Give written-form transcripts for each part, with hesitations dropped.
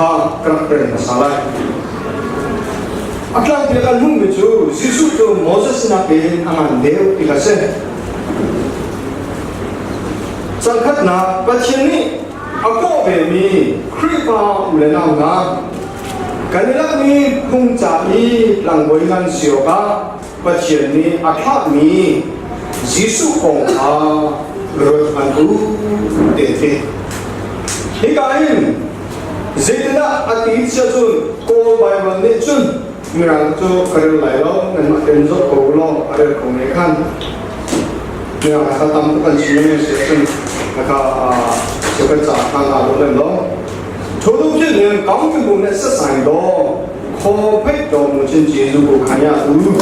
kha ka rak rel hmasa lai. A tlangpi kan hmuhmi cu Jesuh cu Moses nakin a ngan deuh ti kha si. Cangkhatnak Pathian nih a kawh vemi Khrihfa u le nau hna kan i lakmi phung ca i tlangbawi ngan si awkah Pathian nih a thlahmi Jesuh kong kha ruat hmanh u te ti. Hika hin zeitindah a ti sia cun Kawl Baibal nih cun Mirang cu ka rel lai lo, nanmah ten zoh ko law a rel ko ne khan. Mirang kha tam tuk an chim mi si cun ka so kan ca kha nga lo lem lo. Thu tu khin in kong ki bu ne sa sai do kho phei do mu chin chi zu ku khan ya tu.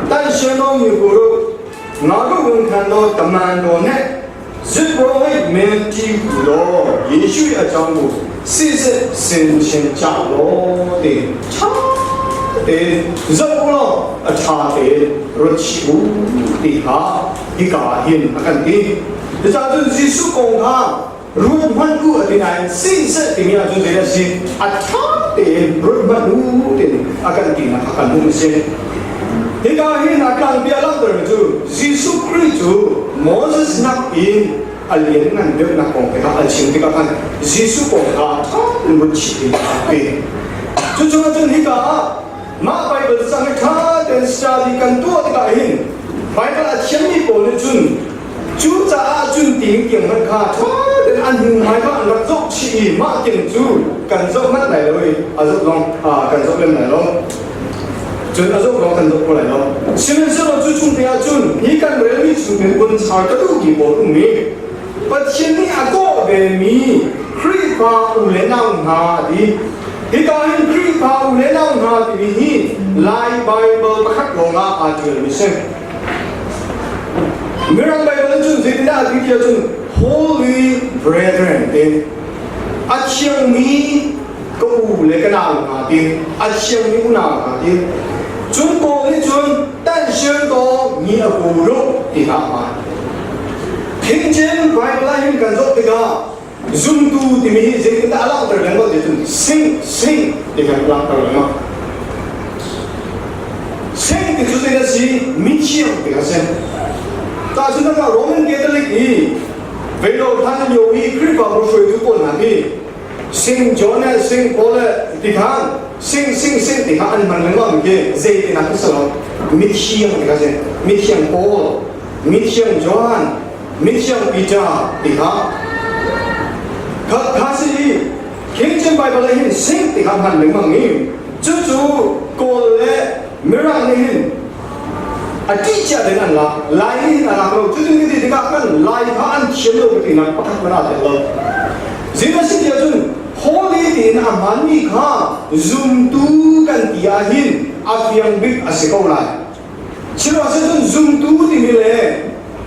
Tan she no mi ku ru nga ru un khan do taman do ne ဇစ်ဘရိုဟိမင်းတီဟူသောယေရှု၏အကြောင်းကိုစိစစ်ဆင်ခြင်ကြလော့တဲ့ချာတဲ့ဇောလောအချာတဲ့ရချီဦးတိဟာဒီကာဟင်အကန်တိဒါကြောင့်ယေရှုကောင်ကရုပ်မှန်ကူအတင်အိုင်စိစစ်တင်ရจุတဲ့စီအချာတဲ့ရုပ်မှန်ကူတဲ့အကန်တိနာကန်မှုစေဒီကာဟင်အကန်ပြလာတဲ့ကျယေရှုခရစ်သူ Moses nakin a lianngan deuhnak kong te kha a chim tikah khan Jesuh kong kha ṭha tein run chim in a pe. Cucu cun hika ah mah Baibal cang hi ṭha tein study kan tuah tikah hin Baibal a thiammi pawl nih cun cu caah cun tiin tiang hmanh kha ṭha tein an hnu hmai kha an rak zoh chih i mah tiang cu kan zoh manh lai lo i a zoh lawng kan zoh lem lai lo. Cun a zoh lawng kan zoh ko lai lo. Sihmanhsehlaw cu chung te ah cun hi kan relmi chung in vun char ka duhmi pawl um i Pathian nih a kawh vemi Khrihfa u le nau hna a ti. Hika hin Khrihfa u le nau hna timi hi Lai Baibal pakhat lawngah aa ṭialmi si. Mirang Baibal cun zeitindah a ti tiah cun Holy Brethren ti a thiangmi ka u le ka nau hna ti a thiangmi unau hna ti cun Paul nih cun tan sian ko mi a ku lu ti hlah hmai King James Bible ah hin kan zoh tikah zumtu timi hi zeitindah a langhter lengmang ti cun sing sing ti kan langhter lengmang sing ti cu zei a si mithiang ti a si tahchunhnak ah Roman Catholic i veilo than lio i Khrihfabu hruaitu pawl hna hi Sing John le Sing Paul le ti khan sing sing sing ti kha an hman lengmang khi zei ti nak si lo mithiang ti kha si mithiang Paul mithiang John mithiang Peter ti kha kha kha si i King James Bible ah hin sing ti kha hman lengmang i cucu Kawl le Mirang nih hin a ṭih cia den an lak Lai nih hin a lak lo cutin ka ti tikah kan Lai kha an thiam lo ka tinak pakhat hmanh aa tel lo Zeidah si tiah cun holy tiin a hmanmi kha zumtu kan ti ahhin a fiang bik a si ko lai Sihmanhsehlaw cun zumtu timi le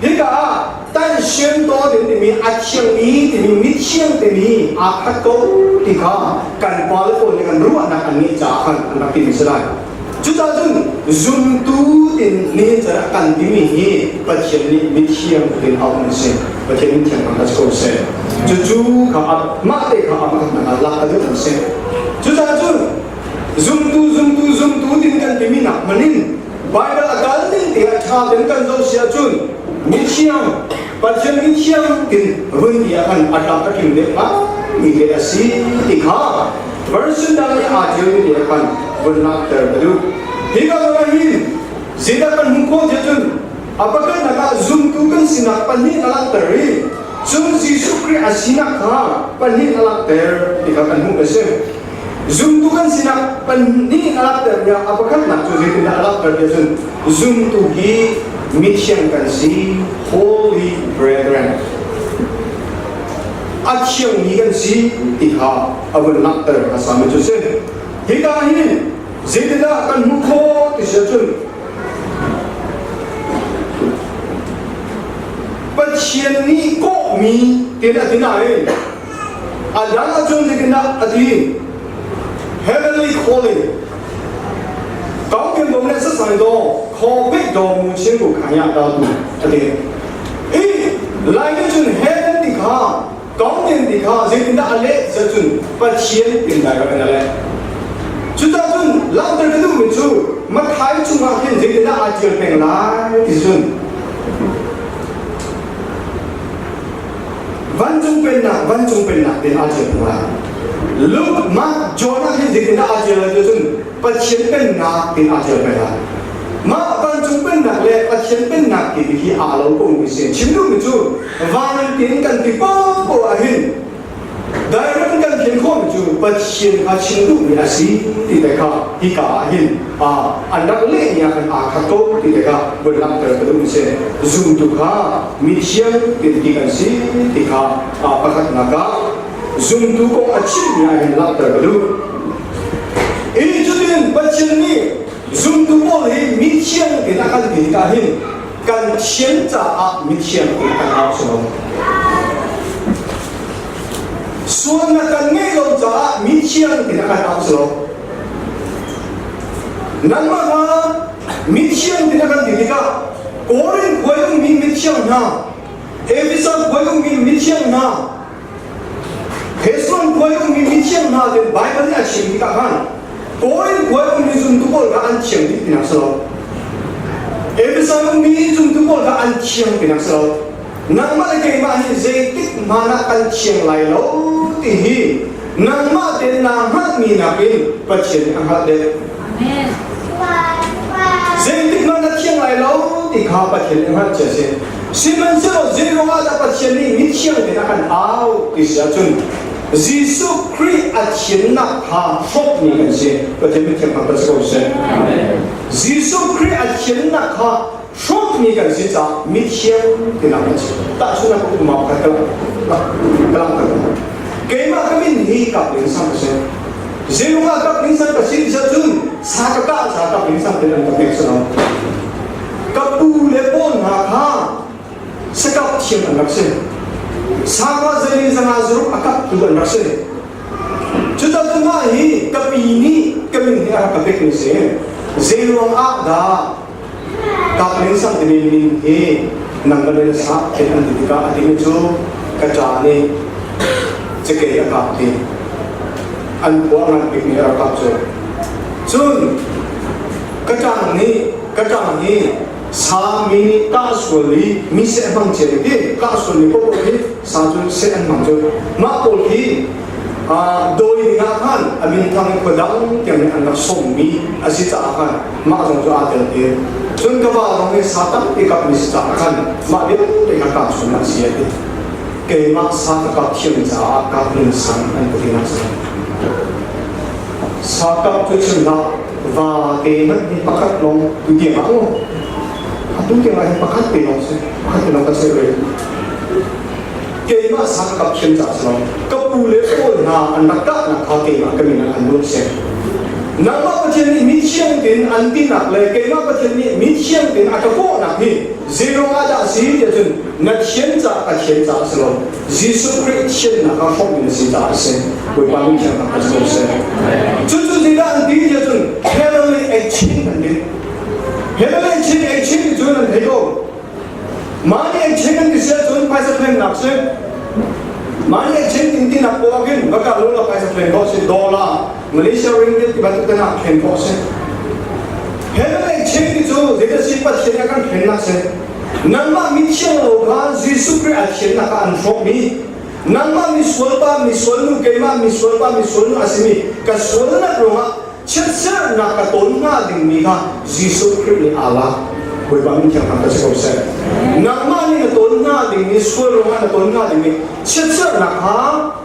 hika ah tan sian taw ding timi a thiangmi timi mithiang timi aa khat ko ti kha kan pale pawl nih kan ruahnak an ngeih caah khan an rak timi si lai. Cucaah cun zumtu tin nihin caan ah kan timi hi Pathian nih mithiang tin auh an si. Pathian mithiang kan si ko seh. Cucu kha mah te kha a pakhatnak ah lak a duh an si. Cucaah cun zumtu zumtu zumtu tin kan timi nak hmanh in Bible a kal ning te ah ṭha ten kan zoh si ahcun mithiang Pathian mithiang tin run ti ah khan a tlak a tling deuh ngaimi te a si ti kha version dang nih aa ṭialmi te ah khan vun langhter ka duh. Hi ka zawn ah hin zeidah kan hmuh khawh tiah cun a pakhatnak ah zumtu kan sinak pahnih a langhter i cun Jesuh Khrih a sinak kha pahnih a langhter ti kha kan hmuh a si. Zumtu kan sinak pahnih a langhter tiah a pakhatnak cu zeitindah a langhter tiah cun zumtu hi mithiang kan si holy brethren a thiangmi kan si ti kha a vun langhter hmasa mi cu si hika hin zeitindah kan hmuh khawh ti si ahcun Pathian nih kawhmi tin a ti nain A dang ahcun zeitindah a ti? Heavenly calling. 高天我们是上多，可被多母亲不看呀到度，a ti. I lai ni cun heaven ti kha 高天ti kha zeitindah a leh cun Pathian tin direct in a leh. Cucaah cun langhter ka duhmi cu Matthai chungah khin zeitindah aa ṭial peng lai ti cun vancung pennak vancung pennak tin aa ṭial peng lai. Luke, Mark, John ah hin zeitindah aa ṭial lai ti cun Pathian pennak tin aa ṭial peng lai. Mah vancung pennak le Pathian pennak timi hi aa lo ko mi si. Chim duhmi cu van tin kan ti paohpaoh ah hin direct kan khen khawhmi cu Pathian kha chim duhmi a si ti te kha hika ah hin an rak lehmi ah khan aa khat ko ti te kha vun langhter ka duh mi si. Zumtu kha mithiang tin ti kan si ti kha pakhatnak ah zumtu kong a chimmi ah hin langhter ka duh. I cutin Pathian nih Zumtu pawl hi mithiang in a kan ti tikah hin kan thian caah mithiang in kan au si lo. Sualnak kan ngeih lo caah mithiang in a kan au si lo. Nangmah kha mithiang in a kan ti tikah Korin khuai ummi mithiang hna, Efesan khuai ummi mithiang hna, Hezron khuai ummi mithiang hna cu Baibal nih a chim tikah khan Korin khuai ummi zumtu pawl kha an thiang dih tinak si lo. Efesan ummi zumtu pawl kha an thiang tinak si lo. Nangmah le keimah hi zeitik hmanh ah kan thiang lai lo ti hi nangmah tein naa hngalhmi nakin Pathian nih a hngalh deuh. Amen. Zeitik hmanh na thiang lai lo ti kha Pathian nih a hngalh cia si. Sihmanhsehlaw zeiruang ah dah Pathian nih mithiang tein a kan au ti si ahcun Jesuh Khrih a thiannak kha hrawkmi kan si. Pathian mithiang thangṭhat si ko seh. Jesuh Khrih a thiannak kha hrawkmi kan si caah mithiang tinak kan si. Tahchunhnak ka um pakhat ka langhter. Keimah ka min hi Kap Ling Sang ka si. Zeiruang ah Kap Ling Sang ka si ti ahcun sa ka kah sa Kap Ling Sang tin an ka pek si lo. Ka pu le pawl hna kha sakap thiam an rak si. Sangva zeili zanga zuruk a kaptu an rak si. Cucaah mah hi ka pi nih ka min hi a rak ka pek mi si. Zeiruang ah dah kap min sang timi min hi nang ka min sa tin an ti tikah a timi cu ka ṭa nih cakei a kap ti. An khua ngan bik nih a rak kap cu. Cun ka ṭang nih ka ṭang hi sa mi nih kah sual i mi seh hmang cia ti kah sual mi paoh hi sa cu seh an hmang cu mah pawl hi dawi ding ah khan a min thang khua dang tiang nih an rak sawmmi a si caah khan mah zong cu aa tel te cun ka va zong nih sa tampi kap mi si caah khan mah vialte kha kah sual an si a ti keimah sa ka kap thiam caah kap ning sang an ka ti nak si sa kap cu chim hlah vate hmanh hi pakhat lawng tu tiang ah mu atu tiang ah hin pakhat te lawng si pakhat te lawng ka si ve keimah sang ka thiam ca si lo ka pu le pawl hna an rak kahnak kha keimah ka min ah an lut si nangmah Pathian nih mi thiang tein an tinak le keimah Pathian nih mi thiang tein a ka kawhnak hi zeiruang ah dah a si tiah cun na thian ca ka thian ca a si lo Jesuh Khrih thiannak ah hrawmmi na si caah a si. Bawipa min thiang thangṭhat si ko seh. Cucu zeidah an ti tiah cun heavenly exchange an ti. Heavenly exchange exchange cu nan thei ko. Money exchange an ti si ahcun phaisa thlennak si. Money exchange in tinak poah khin va kal law phaisa thlen khawh si. Dollar, Malaysia ringgit ti bantuk te hna thlen khawh si. Heavenly exchange ti cu zeidah si Pathian a kan thlennak si. Nangmah mithiang lo kha Jesuh Khrih a thiannak ah an hrawhmi nangmah misual pa misual nu keimah misual pa misual nu a simi ka sualnak ruangah chiatserhnak ka tawn hnga dingmi kha Jesuh Khrih nih aa lak. Bawipa min thiang thangṭhat si ko seh. Nangmah nih na tawn hnga dingmi sual ruangah na tawn hnga dingmi chiatserhnak kha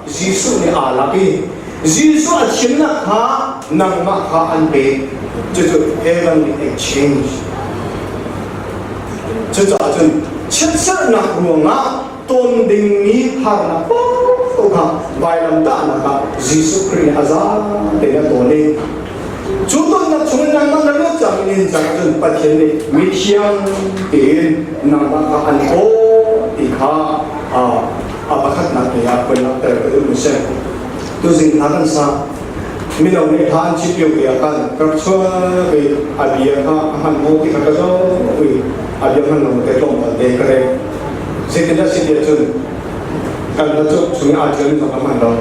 Jesuh nih aa lak i Jesuh a thiannak kha nangmah kha an pek. Cucu heavenly exchange. Cucaah cun chiatserhnak ruangah ton dingmi harnak paohpaoh kha vailamtahnak ah Jesuh Khrih nih a za tein a tawn i cu tonnak chungin nangmah na luat cang in cang cun Pathian nih mithiang tein nangmah kha an aw ti kha a pakhatnak te ah kun langhter ka duh mi si. Tuzing hna kan sa mino nih hla an chim lio te ah khan ka rak chuak i a bia kha a hman maw ti kha ka zoh i a bia hman lo te tlawmpal te ka rel. Zeitindah si tiah cun kan hla cuk chung i aa ṭialmi zong ka hman lo.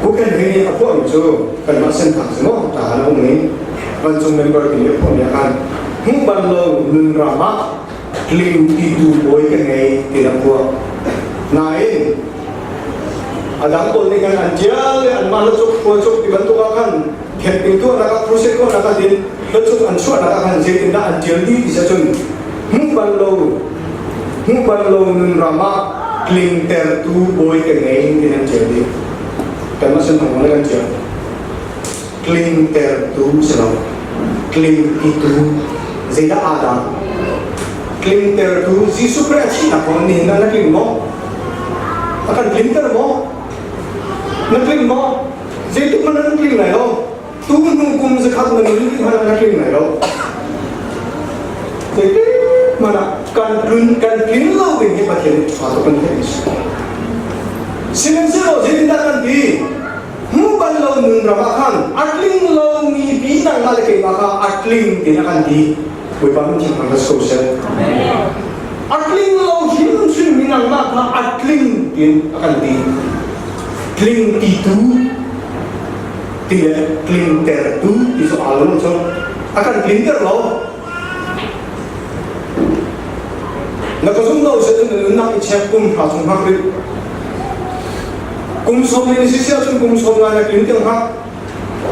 Pu Khen Hing nih a phuahmi cu kanmah Senthang si maw ta an um i vancung member ti nih a phuahmi ah khan hmuh bal lo nun ram ah tling ti tu bawi ka ngei ti a phuah. Nain a dang pawl nih khan an ṭial i anmah hlacuk khuacuk ti bantuk ah khan camping tuahnak ah crusade tuahnak ah tin hlacuk an chuahnak ah khan zeitindah an ṭial dih ti cun hmuh bal lo hmuh bal lo nun ram ah tlingtertu bawi ka ngei ti nan ṭial dih. Kanmah sin thong kan ṭial. Tlingtertu si lo. Tlingpitu zeidah aa dang? Tlingtertu Jesuh Khrih a thihnak kong nihin ah na tling maw? A kan tlinter maw? Na tling maw? Zeitik hmanh na tling lai lo. Tu hnu kum zakhat na nun hmanh na tling lai lo. Zeitik hmanh ah kan tlun kan tlin lo ding hi Pathian nih ṭha tuk kan theih a si. Sihmanhsehlaw zeitindah kan ti? Hmuh bal lo nun ram ah khan a tling lomi pi nangmah le keimah kha a tling tiin a kan ti. Bawipa min thiang thang ko seh. A tling lo hrimhrim mi nangmah kha a tling tiin a kan ti. Tling ti tu ti le tlingtertu ti cu aa lo cu a kan tlinter lo. Na ka zum lo seh cun na nunnak i check kum hra chung hngak rih. Kum sawm li na si sia cun kum sawm nga na tlin tiang hngak.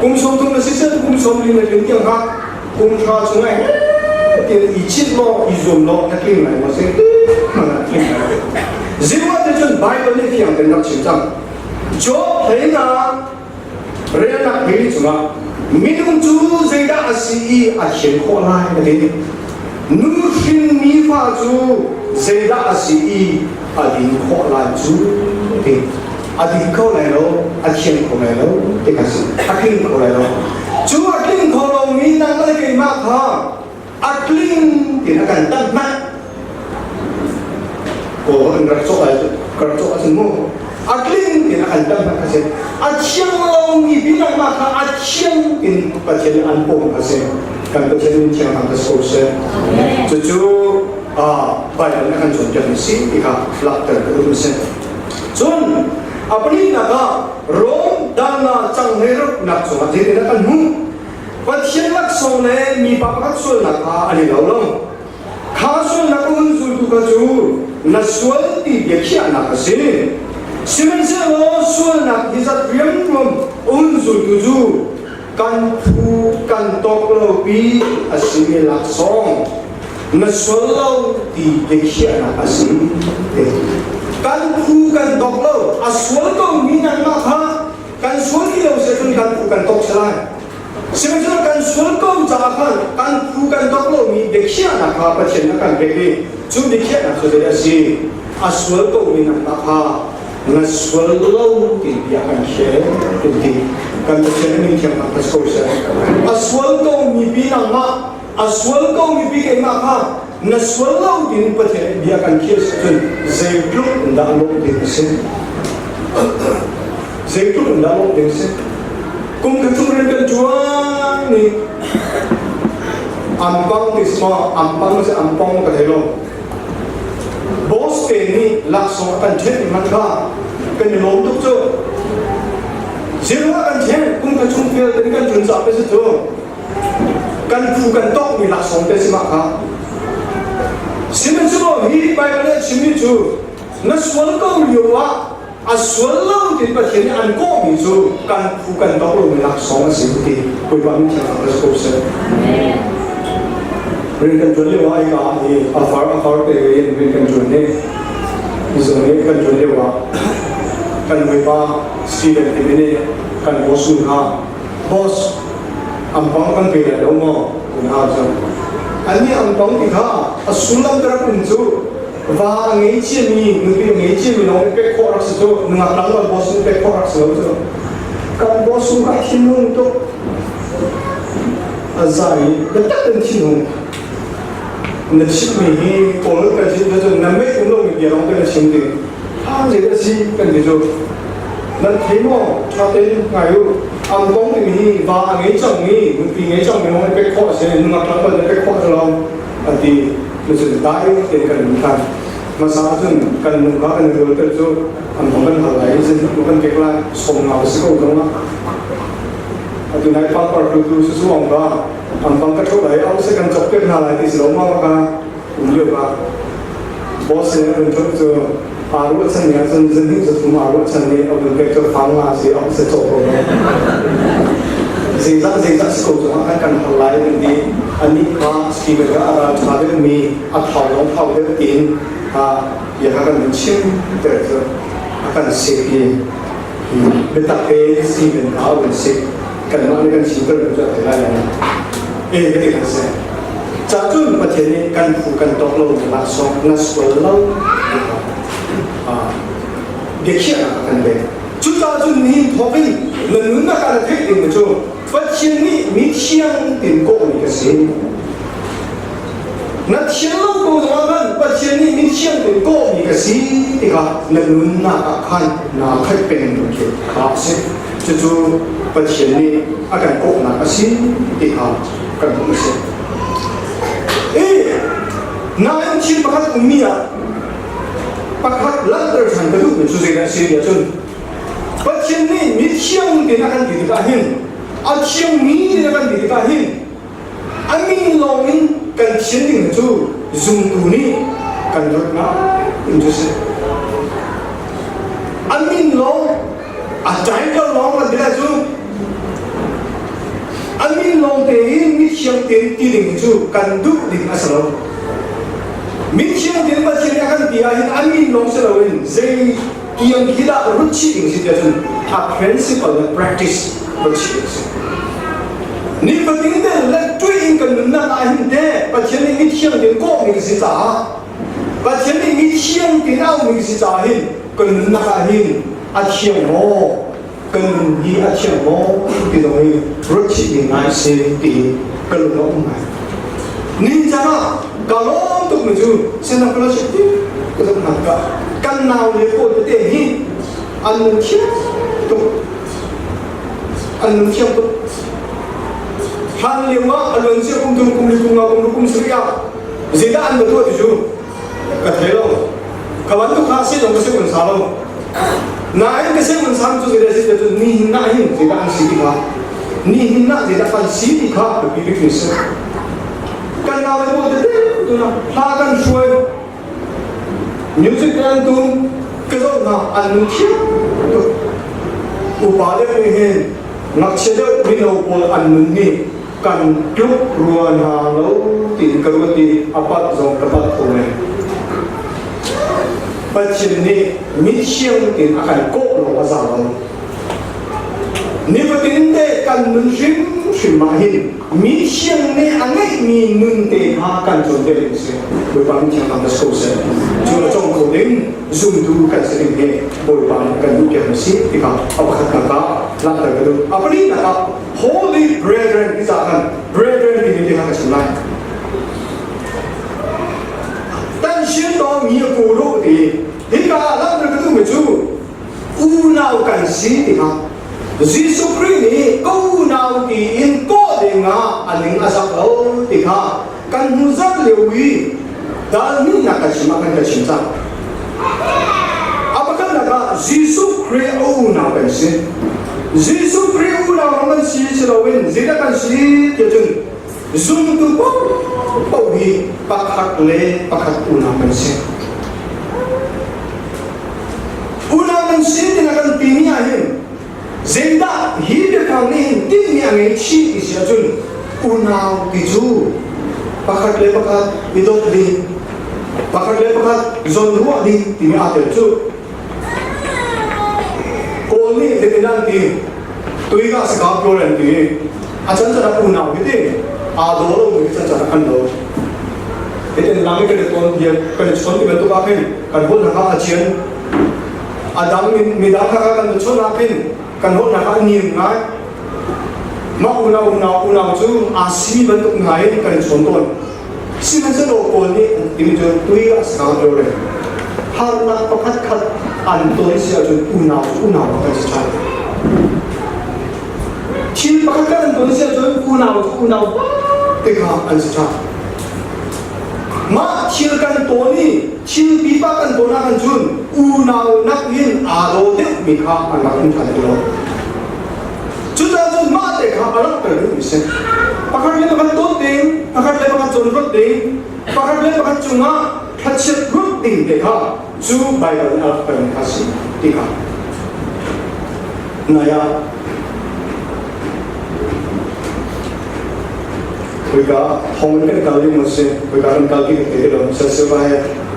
Kum sawm thum na si sia cun kum sawm li na tlin tiang hngak. Kum hra chung ai tian i chit law i zuam law na tling lai maw si mana tling lai. Zingwa te cun Bible nih fiang ten rak chim cang. Job hlei Relnak hi cungah minung cu zeidah a si i a thian khawh lai a ti. Nu hrinmi fa cu zeidah a si i a din khawh lai cu a ti. A din kho lai lo, a thian kho lai lo ti kha si. A tling kho lai lo. Cu a tling kho lomi nangmah le keimah kha a tling tiin a kan tanh hmanh. Kaw an rak cawh lai ka rak cawh ahcun mu a tling tiin a kan tanh hmanh kha si. A thiang lomi binak mah kha a thiang in Pathian nih an pom kha si. Kan Pathian min thiang hram ka si ko seh. Cucu Bible nih a kan cawnpiak mi si ti kha langhter ka duh mi si. Cun a pahnihnak ah Rom dana cang hlei nak cungah zeitin a kan hmuh? Pathian laksawng le mipa pakhat sualnak kha an i lo lo. Kha sualnak a hun zultu kha cu na sual ti biakhiahnak a si. Sihmanhsehlaw sualnak hi zat riamruam a hun zultu cu kan phu kan tawk lopi a simi laksawng na sual lo ti biakhiahnak a si. Kan phu kan tawk lo, a sual komi nangmah kha kan sual ti lo seh cun kan phu kan tok si lai. Sihmanhsehlaw kan sual ko caah khan kan phu kan tok lomi biakhiahnak kha Pathian a kan pek i cu biakhiahnak cu zei a si? A sual komi nangmah kha na sual lo ti bia kan khiah kan ti. Kan Pathian min thiang hna ko seh. A sual komi pi nangmah, a sual komi pi keimah kha na sual lo tiin Pathian bia kan khiah cun zeitluk in dah lawmh ding a si? Zeitluk in dah lawmh ding a si? Kum khat chung rian kan ṭuan i ampang ti si maw ampang si ampong ka thei lo boss te nih laksawng a kan ṭhen man kha kan i lawm tuk cu zirwa kan ṭhen kum khat chung fial ten kan ṭun ca pe si cu Kan phu kan tawkmi laksawng te si mah kha. Sihmanhsehlaw hi Baibal nih a chimmi cu na sual ko lio ah a sual lo tiin Pathian nih an kawhmi cu kan phu kan tawk lomi laksawng a si ti Bawipa min thiang thar ko seh. Rian kan ṭuan lio ah hika hi a far a far te in rian kan ṭuan i zung nih kan ṭuan lio ah kan Bawipa Stephen timi nih kan boss nu kha Boss, ampang kan pe lai lo maw? Ti hna cu. Annih ampang ti kha a sullam ka rak um cu va a ngei ciami, nupi a ngei ciami lawng nih pek khawh rak si cu. Nungak dang kan boss nih pek khawh rak si lo cu. Kan boss kha thinhung tuk. A zai biatak in thinhung. Na chimmi hi Kawl kan chim cu na meih um lomi bia lawng te na chim ding. Ha zei a si kan ti cu. Nan thei maw? Ṭha tein ngai u. Ang kong timi hi va a ngei cangmi, nupi ngei cangmi lawng nih pek khawh a si, nungak tlangval nih pek khawh a si lo, an ti. Cucun dai tein kan um ṭhan. Hmasa ahcun kan nu kha kan i rual tel cu an hong kan hal lai i zin kan kek lai som ngau si ko zong ah. Atu nai papar tu tu su su ong ka ang pang ka thu lai au se kan chok pek hna lai ti si lo ma ka um lio ka boss ne an thut cu aa ruahchan ni ahcun zan hnih zathum aa ruahchan ni a vun pek cu fang nga si au se chok ko zeizah zeizah si ko zong ah kan hal lai kan ti anih kha speaker ka a ral ṭha deuh mi a thau lawng thau deuh tiin bia kha kan vun chim ter cu a kan sik i biatak tein Stephen kha a vun sik kanmah nih kan chim ter cu a thei lai lo e ka ti kan si ca cun Pathian nih kan phu kan tawk lo na laksawng na sual lo biakhiahnak a kan pek cucaah cun nihin thawk in na nunnak ah na theih ding cu Pathian nih mi thiang tin kawhmi ka si. Na thian lo ko zongah khan Pathian nih mi thiang tin kawhmi ka si tikah na nunnak ah khan naa khat peng khi kha a si. Cucu Pathian nih a kan kawhnak a si ti kha kan hmuh a si. I nain thil pakhat ummi ah pakhat langhter ṭhan ka duhmi cu zeidah a si ti ahcun Pathian nih mi thiang tein a kan ti tikah hin a thiangmi tein a kan ti tikah hin a min lawng in kan thian ding cu zumtu nih kan ruat ngai in cu si. A min lawng a title lawng kan ti lai cu a min lawng tein mi thiang tein ti ding cu kan duh ding a si lo. Mithiang tein Pathian nih a kan ti ahhin a min lawng si loin zei tiang khi dah rut chih ding si tiah cun a principle le practice rut chih ding si. Nifatin te le tui in kan nunnak ah hin te Pathian nih mithiang tein kawhmi kan si caah Pathian nih mithiang tein auhmi kan si caah hin kan nunnak ah hin a thiang maw kan nun hi a thiang maw ti zong hi ruat chih ding ngai si ti ka lung a um ngai. Nincang ah ka lawm tuk mi cu Sena Fellowship ti ka zoh hna tikah kan nau le pawl tete hi an nun thiam tuk an nun thiam tuk hlan lio ah a luan cia kum thum kum li kum nga kum ruk kum sarih ah zeidah an va tuah ti cu ka thei lo ka bantuk kha si zong ka si un sa lo nain ka si un sam cu zeidah si cu nihin na hin zeidah an si ti kha nihin na zeidah kan si ti kha biapi bik mi si kan nau le pawl tete tu na hla kan hruai music an tum ka zoh hna an nun thiam tuk upa deuh nih hin ngakchia deuh mino pawl an nun hi kan tluk rua hna lo tiin ka ruat i a palh zong ka palh kho men. Pathian nih mithiang in a kan kawh lawng a za lo. Nifatin te kan nun hrimhrim ah hin mithiang nih a ngeihmi nun te kha kan cawn te ding si. Bawipa min thiang thang ko seh. Cu a cawng kho ding zumtu kan si ding hi Bawipa nih kan duh piak si ti kha a pakhatnak ah langhter ka duh. A palinak ah Holy Brethren ti cah khan Brethren timi ti kha ka chim lai. Tan shin to mi a ku lu ti hika ah langhter ka duhmi cu unau kan si ti kha Jesuh Khrih nih ka unau ti in kawh ding ah a ning a zak lo ti kha kan hnu zarh lio i dal hnihnak kan chim ah kan ka chim cang. A pakhatnak ah Jesuh Khrih a unau kan si. Jesuh Khrih unau ram kan si si loin zeidah kan si ti cun zumtu paohpaoh hi pakhat le pakhat unau kan si. Unau kan si ti na kan timi ah hin zeidah hi biakam nih hin tinhmi a ngei chih ti si ahcun unau ti cu pakhat le pakhat i dawt ding pakhat le pakhat zawnruah ding timi aa tel cu Kawl nih zeitin an ti tui ka sika pure an ti a chan chan ah unau hi ti aa daw lo mi chan chan ah kan lo hitin lam i kan i ton bia kan i chon ti bantuk ah khin kan holh nak ah a chian a dang midang kha kan i chon ah khin kan holh nak ah a niam ngai mah unau unau unau cu aa si bantuk hna in kan i chon tawn Sihmanhsehlaw Paul nih an timi cu tui a sang lio le harnak pakhat khat an ton si ahcun unau cu unau kan si ṭhan. Thil pakhat khat an ton si ahcun unau cu unau te kha an si ṭhan. Mah thil kan tawn i thil pipa kan tawn ahkhan cun unau nakin aa daw deuhmi kha an rak um ṭhan ti lo. Cucaah cun mah te kha a langhter duhmi si. Pakhat le pakhat dawt ding, pakhat le pakhat zawnruat ding, pakhat le pakhat cungah thlachiat ruat ding te kha cu Baibal nih a langhtermi kha si ti kha. Nai ah Khoika thong in kan kal ding maw si, khoika kan kal ti kan thei ti lo. Siasirva he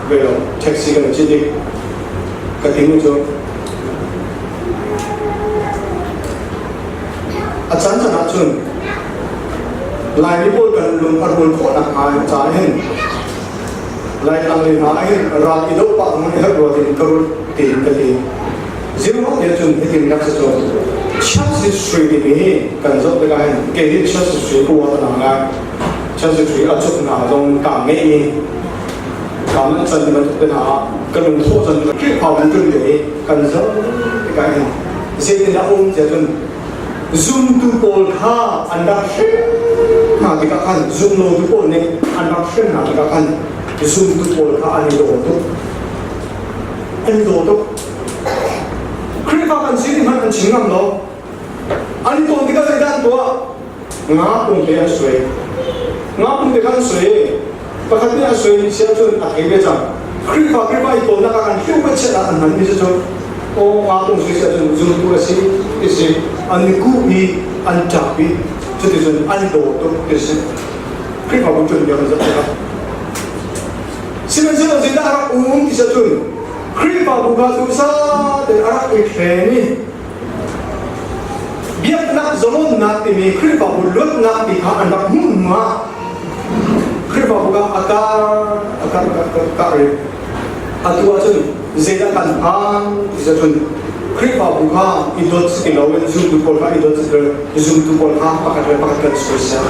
ve lo, taxi kan cit i ka timi cu a caan caan ahcun Laimi pawl kan lung a rual khawh nakhnga ca hin Laitlang le hna hin ral i doh pah hmang i herh ruat in ka rut tiin ka ti. Zirhawk nih cun hitin rak si cu church history timi hi kan zoh tikah hin kei hi church history ka uar ngang ngai. Church history a cuk hna zong kaa ngeih i kaa manh can bantuk te hna ah ka lungthawh can Khrihfabu tun te hi kan zoh tikah hin zeitindah um tiah cun zumtu pawl kha an rak hrem hna tikah khan zumlotu pawl nih an rak hrem hna tikah khan zumtu pawl kha an i daw tuk. An i daw tuk. Khrihfa kan si ti hmanh an chim ngam lo. An i tawn tikah zeidah an tuah? Nga pungte an suai. Nga pungte kha an suai i pakhat nih a suai si ahcun a thei ve cang. Khrihfa Khrihfa i tawnnak ah kan hliu chiat ah an hmanmi cu aw nga pung sui si ahcun zumtu a si ti si. An i kuh i an ṭap i cuticun an daw tuk ti si. Khrihfabu ṭun bia kan zoh tikah. Sihmanhsehlaw zeidah a rak um ti si ahcun Khrihfabu kha duhsah tein a rak i hren i biaknak zalonnak timi Khrihfabu luatnak ti kha an rak hmuh hnuah Khrihfabu kha a kar a kar a kar i atu ahcun zeidah kan phan ti ahcun Khrihfabu kha i dawt si ti loin zumtu pawl kha i dawt si ti zumtu pawl kha pakhat le pakhat kan soisel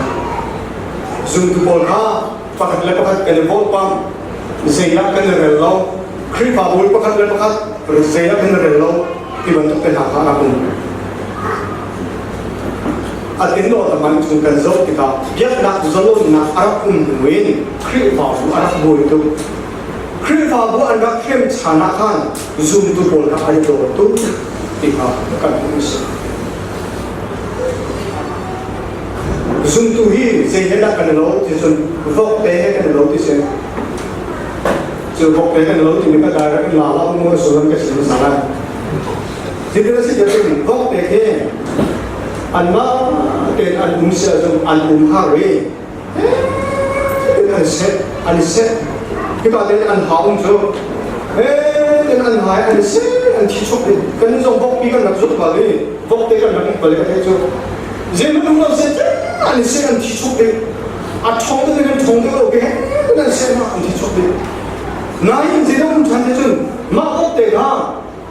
zumtu pawl kha pakhat le pakhat kan i bawlpang zeiah kan i rel lo Khrihfabu pakhat le pakhat zeiah kan i rel lo ti bantuk te hna kha a um a tin lo taman chung kan zoh tikah biaknak zalonnak a rak um hnu in Khrihfabu a rak buai tuk Khrihfabu an rak hrem chan ah khan zumtu pawl kha an daw tuk ti kha kan hmuh si Zumtu hi zei he dah kan i lo ti cun vok te he kan i lo ti si. Cu vok te kan i lo timi ka direct in la la mu sullam ka chim hmasa lai. Hitin a si tiah cun vok te khi anmah tein an um si ahcun an um har i an seh an i seh hika tein an ha um cu ten an hai an seh an thi chuk i kan zong vok pi kan rak zut bal i vok te kan rak bal i ka theih cu zeiman um lo seh an seh an thi chuk i a ṭhong te kan ṭhong te lo ke an seh ma an thi chuk i nain zeidah um ṭhan te cun mah vok te kha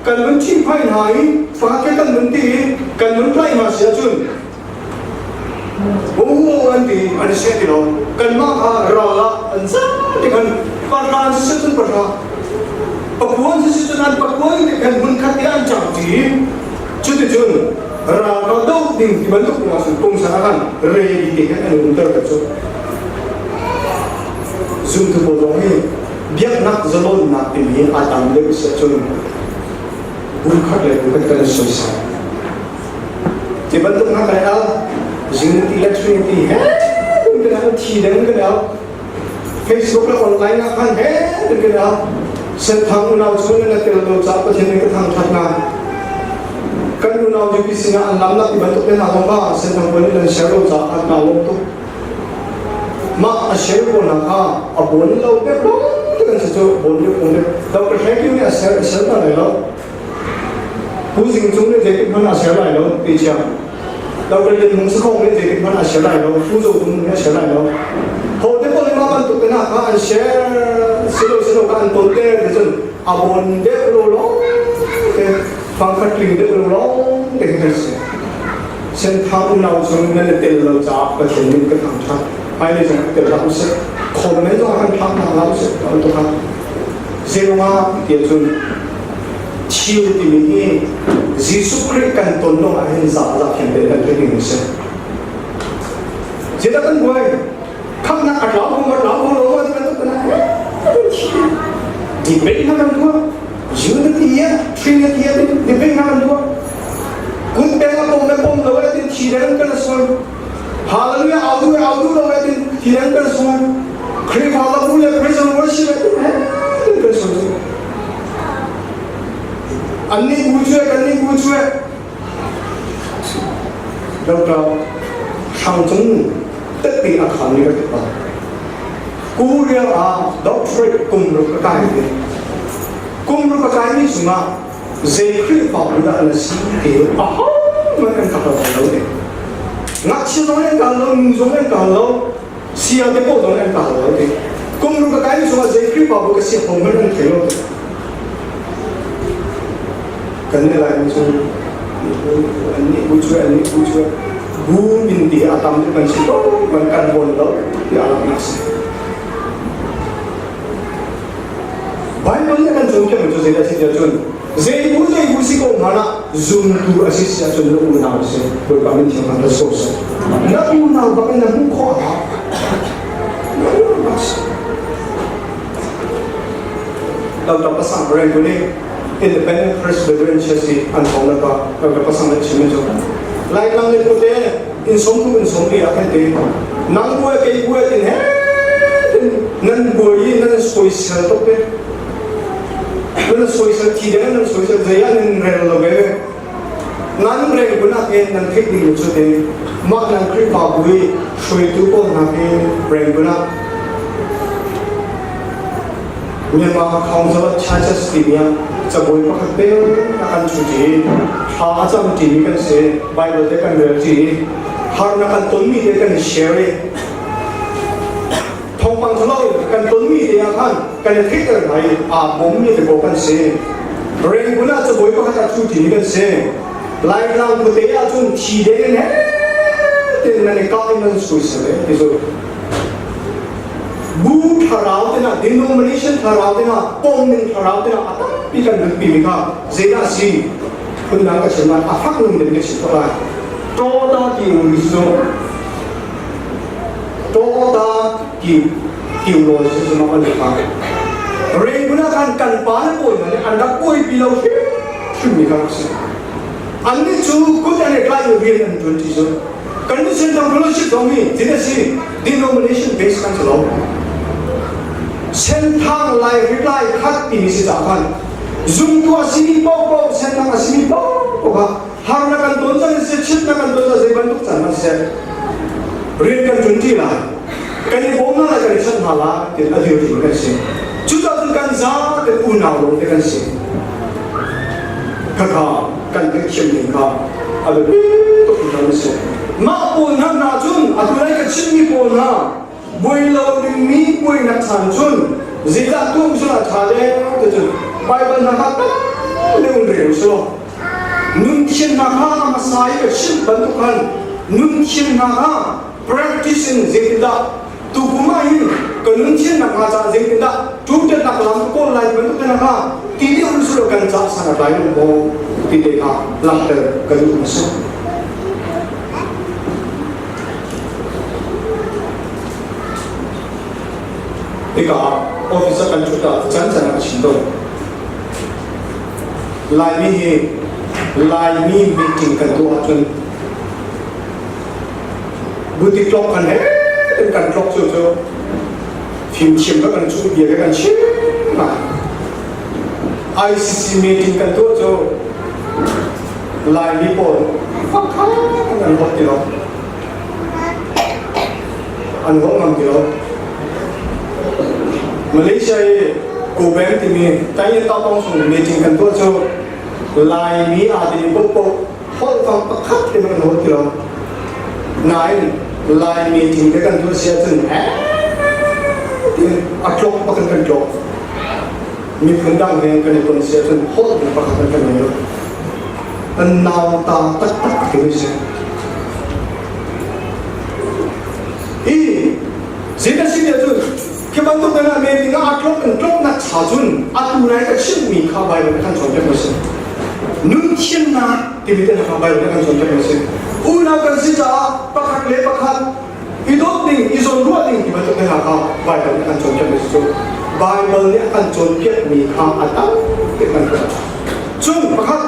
kan nun ṭhingphai hna i fa ke kan nun ti i kan nun tlai hna si ahcun Oh an ti an i seh ti lo kanmah kha ral ah an zam ti khan pahra an si cun pahra pakuan si cun an pakuan ti khan hmun khat te an cang ti cuticun ral kha doh ding ti bantuk kong ah cun pungsan ah khan ready te khan an umter ka cu zumtu pawl zong hi biaknak zalonnak timi a tam deuh si cun bu khat le bu khat kan i soisel Ti bantuk hna kan al Unity le Trinity he kan al thi deng kan al Facebook le online ah khan he kan al Senthang unau cu na tel lo ca Pathian nih ka thangthat na kan unau UPC sinah an lam nak ti bantuk te hna zong kha Senthang pawl nih nan share lo ca an ka lawm tuk mah a share ko na kha a bon lo te bang te kan si cu bon le bon le Dr. Hrekiu nih a share a share ta lai lo Pu Zing Cung nih zeitik hmanh a ser lai lo ti cia. Dr. Lian Hmung Sakhong nih zeitik hmanh a ser lai lo. Pu Zo Tum nih a ser lai lo. Ho te pawl nih mah bantuk te hna kha an share silo silo kha an ton te ti cun a bon deuh lo lawng te fangkhat tling deuh lo lawng te kan si. Senthang unau chung nan i tel lo caah Pathian min ka thangṭhat. Hmailei zong tel hlah usih. Khawm zong kan thlak hna hlah usih. Bantuk kha. Zeiruangah ti ahcun thil timi hi Jesuh Khrih kan ton lawng ah hin za thiam tein kan theih ding a si. Zeidah kan buai? Khamhnak a tlau ko, a tlau ko lo, ti bantuk Debate na kan tuah. Unity ya, Trinity ya debate na kan tuah. Kun peng a pom le pom lo e tin thi deng kan sual. Hallelujah au du au du lo e tin thi deng kan sual. Khrihfa labu le praise and worship e tin kan sual. Anni bu cu kan nih bu cu Doctor Hrang Cung tetpi a khan ni ka ti pa. Korea ah doctorate kum ruk ka kai ve. Kum ruk ka kai mi chungah zei Khrihfabu dah na si ti a ho man kan ka hal lo te. Ngakchia zong an ka lo, nu zong an ka lo, sia te pawl zong an ka hal lo te. Kum ruk ka kai mi chungah zei Khrihfabu ka si ho man an thei lo te. Kan ne lai mi cu an nih bu cu an nih bu cu bu min ti a tam kan si ko kan kan hawn lo ti a laknak si. Bible nih kan cawnpiak mi cu zeidah si tiah cun zei bu zei bu si ko hmanh ah zumtu a si si ahcun na unau a si Bawipa min thiang kha so seh. Na unau bak in na hmuh khawh a hau. Na unau bak si. Dr. Pasang Renguni Independent Presbyterian Church i an thawng na ka Dr. Pasang le chim cu Laitlang le pute in som tu in som ti ah khan te nang buai kei buai tin he tin nan buai i nan soisel tuk te nan soisel thi deng nan soisel zei ah nan rel lo ve nan rel bunak in nan theih ding cu te mah nan Khrihfabu i hruaitu pawl hna hi rel bunak Myanmar Council of Churches timi ah cabuai pakhat te a kan ṭhuṭi i thla a cam ṭimi kan si Bible te kan rel ṭi i harnak kan tonmi te kan i share i thawngpang ṭhalo kan tonmi te ah khan kan i theihter hna i aa bawmmi te pawl kan si. Rangoon ah cabuai pakhat ah ṭhuṭimi kan si. Laitlang khuate ah cun thi deng in he tein nan i kah in nan sawisel eh ti cu. Bu thlarau te na denomination thlarau te na pom ning thlarau te na a tampi kan nunpi mi kha zeidah a si phundang ka chim lai a fak ning in ka chim tuk lai. Tawta ti uri cu tawta ti kiu lawi cu cu mak an pa. Rangoon ah khan kan pa le pawi hna nih an rak buaipi lo hrimhrim mi kha rak si. Annih cu kut an i tlai i rian an ṭuan ṭi cu. Kan nih Central Fellowship zong hi tin a si denomination base kan si lo. Senthang Lai Reply khat timi si caah khan zumtu a simi paohpaoh senthang a simi paohpaoh kha harnak kan ton cang siseh chimnak kan ton cang zei bantuk caan hmanh siseh rian kan ṭuan ṭi lai kan i bawm hna lai kan i chanh hna lai tiin a dir ṭimi kan si cucaah cun kan zate unau lawng te kan si khakha kan theihthiam ding kha a biapi tuk hringhran a si mah pawl hna hna cun atu lai ka chimmi pawl hna buai lo dingmi buainak chan cun zeidah tuah usih a ṭha le ti cun Baibal hna kha tam deuh in rel usih law Nunthiamnak kha a hmasa i ka chimh bantuk khan nunthiamnak kha practice in zeitindah tukum ah hin ka nunthiamnak hnga caah zeitindah ṭuṭennak lam ka kawl lai bantuk te kha ti deuh in silo kan cah san a tlai lo maw ti te kha langhter ka duh a si. Hika ah office ah kan ṭhut ah can can ah ka chim tawn. Laimi hi Laimi meeting kan tuah ahcun buti tlok kan he kan tlok cu cu fimthiam ka kan cuh bia kan chim ngai. ICC meeting kan tuah cu Laimi pawl fakha an hot ti lo. An hot ngam ti lo. Malaysia i Kobeng timi Tayin Tapong chung meeting kan tuah cu Laimi aa timi paohpaoh holhfang pakhat te hmanh an holh ti lo. Nain Lai meeting te kan tuah si ahcun tiin a tlok bak in kan tlok. Miphun dang he kan i ton si ahcun holh ding pakhat kan kan ngei lo. Kan nauta taktak ti si. Hi Zeidah si tiah cun khi bantuk in a meeting ah a tlok in tloknak cha cun atu nai ka chimhmi kha Bible kan cawnpiak a si. Nun thiannak timi te kha Bible kan cawnpiak a si. Unau kan si caah pakhat le pakhat i dawt ding, i zawnruah ding ti bantuk te hna kha Bible kan cawnpiak a si cu. Baibal nih a kan cawnpiakmi kha a tam tuk kan hngalh. Cun pakhat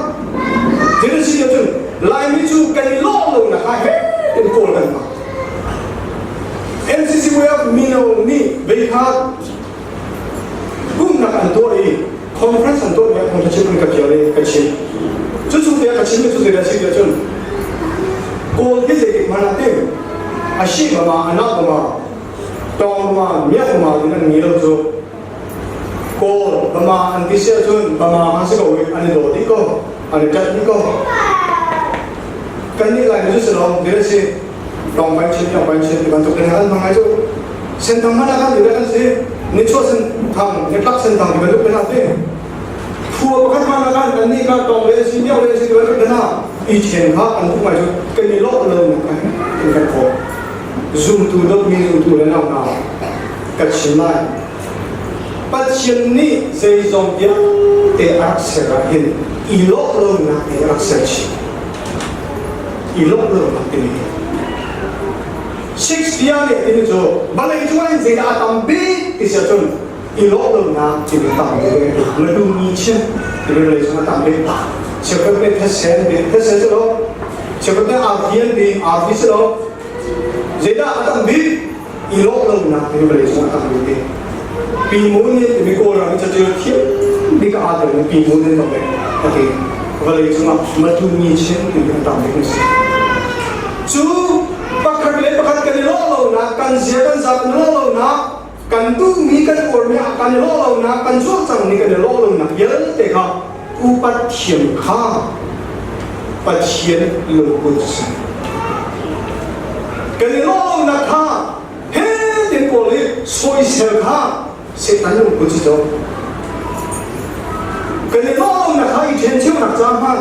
Genesis ah cun Laimi cu kan i lawh lonak kha he in kawl kan hmang. NCCF mino nih veikhat pumhnak an tuah i conference an tuah mi ah thawngṭha chim an ka fial i ka chim. Cu chung te ah ka chim mi cu zeidah a si tiah cun Kawl hi zeitik hmanh ah tim a shi bama a nak bama tawng bama miak bama in an ngi lo cu Kawl bama an ti si ahcun bama ha si ko i an i daw dih ko an i ṭanh dih ko. Kannih Laimi cu si lo dir a si tawng bai chin tawng bai chin ti bantuk in kan hmang ai cu senthang hmanh ah khan ti kan si nichuah senthang nitlak senthang ti bantuk in ti khua pakhat hmanh ah khan kan nih ka tawng le si miau le si ti bantuk in i ṭhen kha an tuk mai cu kan i lawh lo nak kan kan khawh zumtu dawtmi zumtu le nau hna ka chim lai Pathian nih zeizong vialte a rak ser ah hin i lawh lonak in a rak ser chih. I lawh lonak timi hi. Shakespeare nih a timi cu vawlei cungah hin zeidah a tam bik ti si ahcun i lawh lonak timi a tam bik. Matu mi chim timi vawlei cungah a tam bik. Cheukhat nih thisen ti thisen si lo. Cheukhat nih arfi an ti arfi si lo. Zeidah a tam bik? I lawh lonak timi vawlei cungah a tam bik ti. Pi Moon nih timi Kawlram i catial thiam bik aa telmi Pi Moon nih bak a ti. Vawlei cungah Matu mi chin timi a tam bik an si. Cu pakhat le pakhat kan i lawh lonak, kan zia kan za kan i lawh lonak, kan duhmi kan uarmi ah kan i lawh lonak, kan cawlcangmi kan i lawh lonak vialte kha upat thiam kha Pathian lungput a si. Kan i lawh lonak kha he tin pawl nih soisel kha Satan lungput si cawk. Kan i lawh lonak kha i ṭhencheunak ca hman,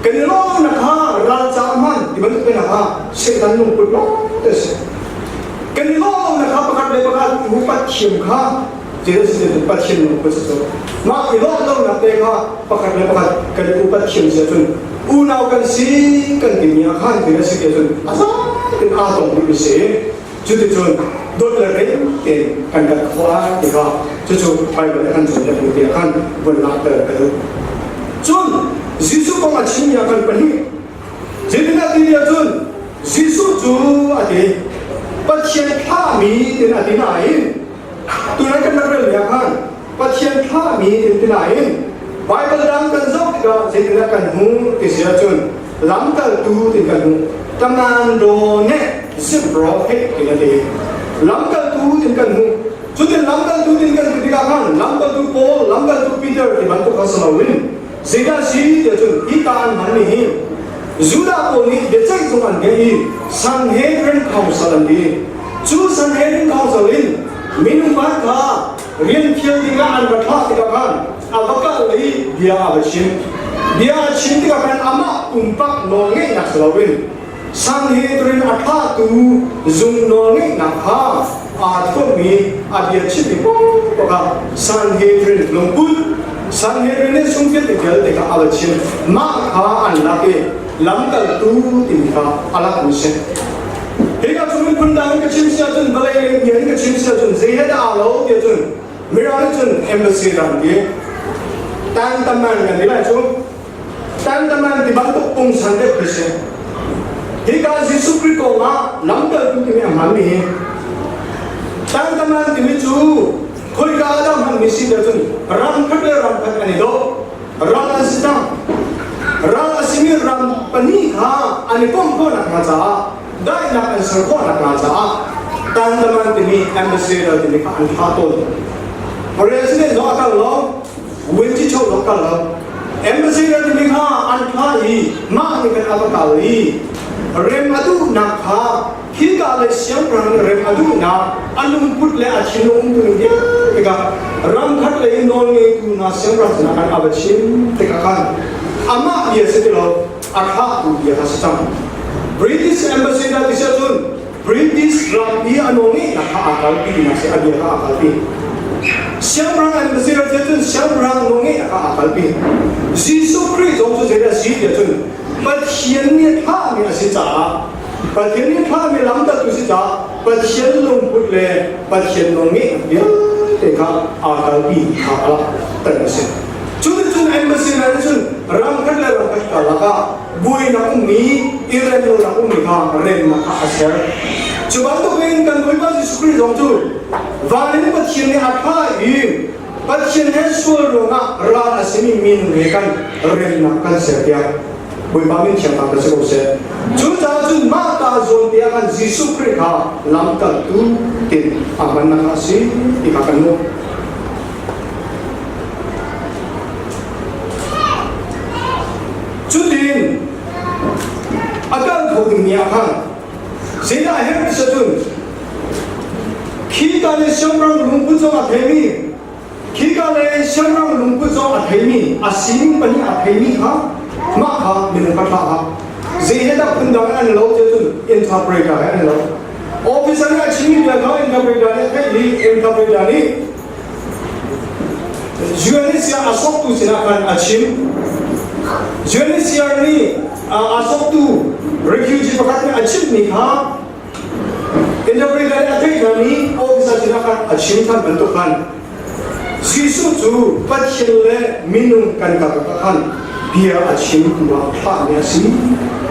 kan i lawh lonak kha ral ca hman ti bantuk te kha Satan lungput lawng te si. Kan i lawh lonak kha pakhat le pakhat upat thiam kha Jesus nih Pathian lungput si cawk. Mah i lawh lonak te kha pakhat le pakhat kan i upat thiam si ahcun unau kan si kan timi ah khan ti na si ti ahcun a za in aa tong dihmi si. Cuticun dawt le rem tein kan kal khawh lai ti kha cucu Baibal nih a kan cawnpiakmi te ah khan vun langhter ka duh. Cun Jesuh kong a chimmi ah kan pahnih zeitindah ti ahcun Jesuh cu a ti Pathian thlahmi tin a ti nain tunai kan rak relmi ah khan Pathian thlahmi tin ti nain Baibal dang kan zoh tikah zeitindah kan hmuh ti si ahcun lamkaltu tin kan hmuh commando ne zipro he tin a ti lamkaltu tin kan hmuh cutin lamkaltu tin kan hmuh tikah khan lamkaltu Paul lamkaltu Peter ti bantuk kha si loin zeidah si ti ahcun hi ta an hmanmi hi Judah pawl nih biaceih zung an ngei i Sanhedrin Council an ti cu Sanhedrin Council in minung pakhat kha rian fial dingah an va thlah tikah khan a va kal i bia a va chim. Bia a chim tikah khan amah pumpak nawlngeihnak si loin Sanhedrin a thlahtu zung nawlngeihnak kha aa thuammi a bia chimmi paohpaoh kha Sanhedrin lungput Sanhedrin nih sungfial vialte kha a va chim. Mah kha an lak i lamkaltu timi kha a lakmi si. Hika cu miphun dang in ka chim si ahcun vawlei lei bia in ka chim si ahcun zei he dah aa lo ti ahcun Mirang nih cun embassy ram ti tantaman kan ti lai cu tantaman ti bantuk pungsan deuh khi si hika Jesuh Khrih kong ah lamkaltu timi a hmanmi hi tantaman timi cu khoika ah dah hmanmi si ti ahcun ram khat le ram khat an i daw ral an si cang ral a simi ram pahnih kha an i komh khawhnak hnga caah daihnak an ser khawhnak hnga caah tantaman timi ambassador timi kha an thlah tawn president zong a kal lo Wenci cho zong kal lo ambassador timi kha an thlah i mah nih kan a va kal i rem a duhnak kha Hika le siangpahrang rem a duhnak a lungput le a thinlung umtuning vialte kha ramkhat lei nawlngeitu hna siangpahrang sinah khan a va chim tikah khan amah bia si ti lo a thlahtu bia kha si cang. British ambassador ti si ahcun British ram i a nawlngeihnak kha aa kalpi tinak si a bia kha aa kalpi. Siangpahrang ambassador ti ahcun siangpahrang nawlngeihnak kha aa kalpi. Jesuh Khrih zong cu zeidah a si ti ahcun Pathian nih thlahmi a si caah Pathian nih thlahmi lamkaltu si caah Pathian lungput le Pathian nawl ngeihnak vialte. vialte kha aa kalpi kha a langhter a si. Cu nih cun embassy man cun ram khat le ram khat karlak ah buainak ummi, i remlonak ummi kha remnak kha a ser. Cu bantukin kan Bawipa Jesuh Khrih zong cu van in Pathian nih a thlah i Pathian he sual ruangah ral a simi minung he kan remnak kan ser tiah Bawipa min thiang thangṭhat si ko seh. Cucaah cun mah ka zawn te ah khan Jesuh Khrih kha lamkaltu tin a hmannak a si ti kha kan hmuh. Cutin a kal kho dingmi ah khan zeidah a herh ti cun khi ka le siamrang lungput zong a theimi khi ka le siamrang lungput zong a theimi a sining pahnih a theimi kha mah kha minung kha thlah kha zei he dah phundang an lo ti cun interpreter he an lo officer nih a chimmi bia kha interpreter nih a theih i interpreter nih UNHCR a soktu sinah khan a chim. UNHCR nih a soktu refugee pakhat nih a chimmi kha interpreter nih a theih hna i officer sinah khan a chim than bantuk khan Jesuh cu Pathian le minung kan karlak ah khan bia a chimtu ah thlahmi a si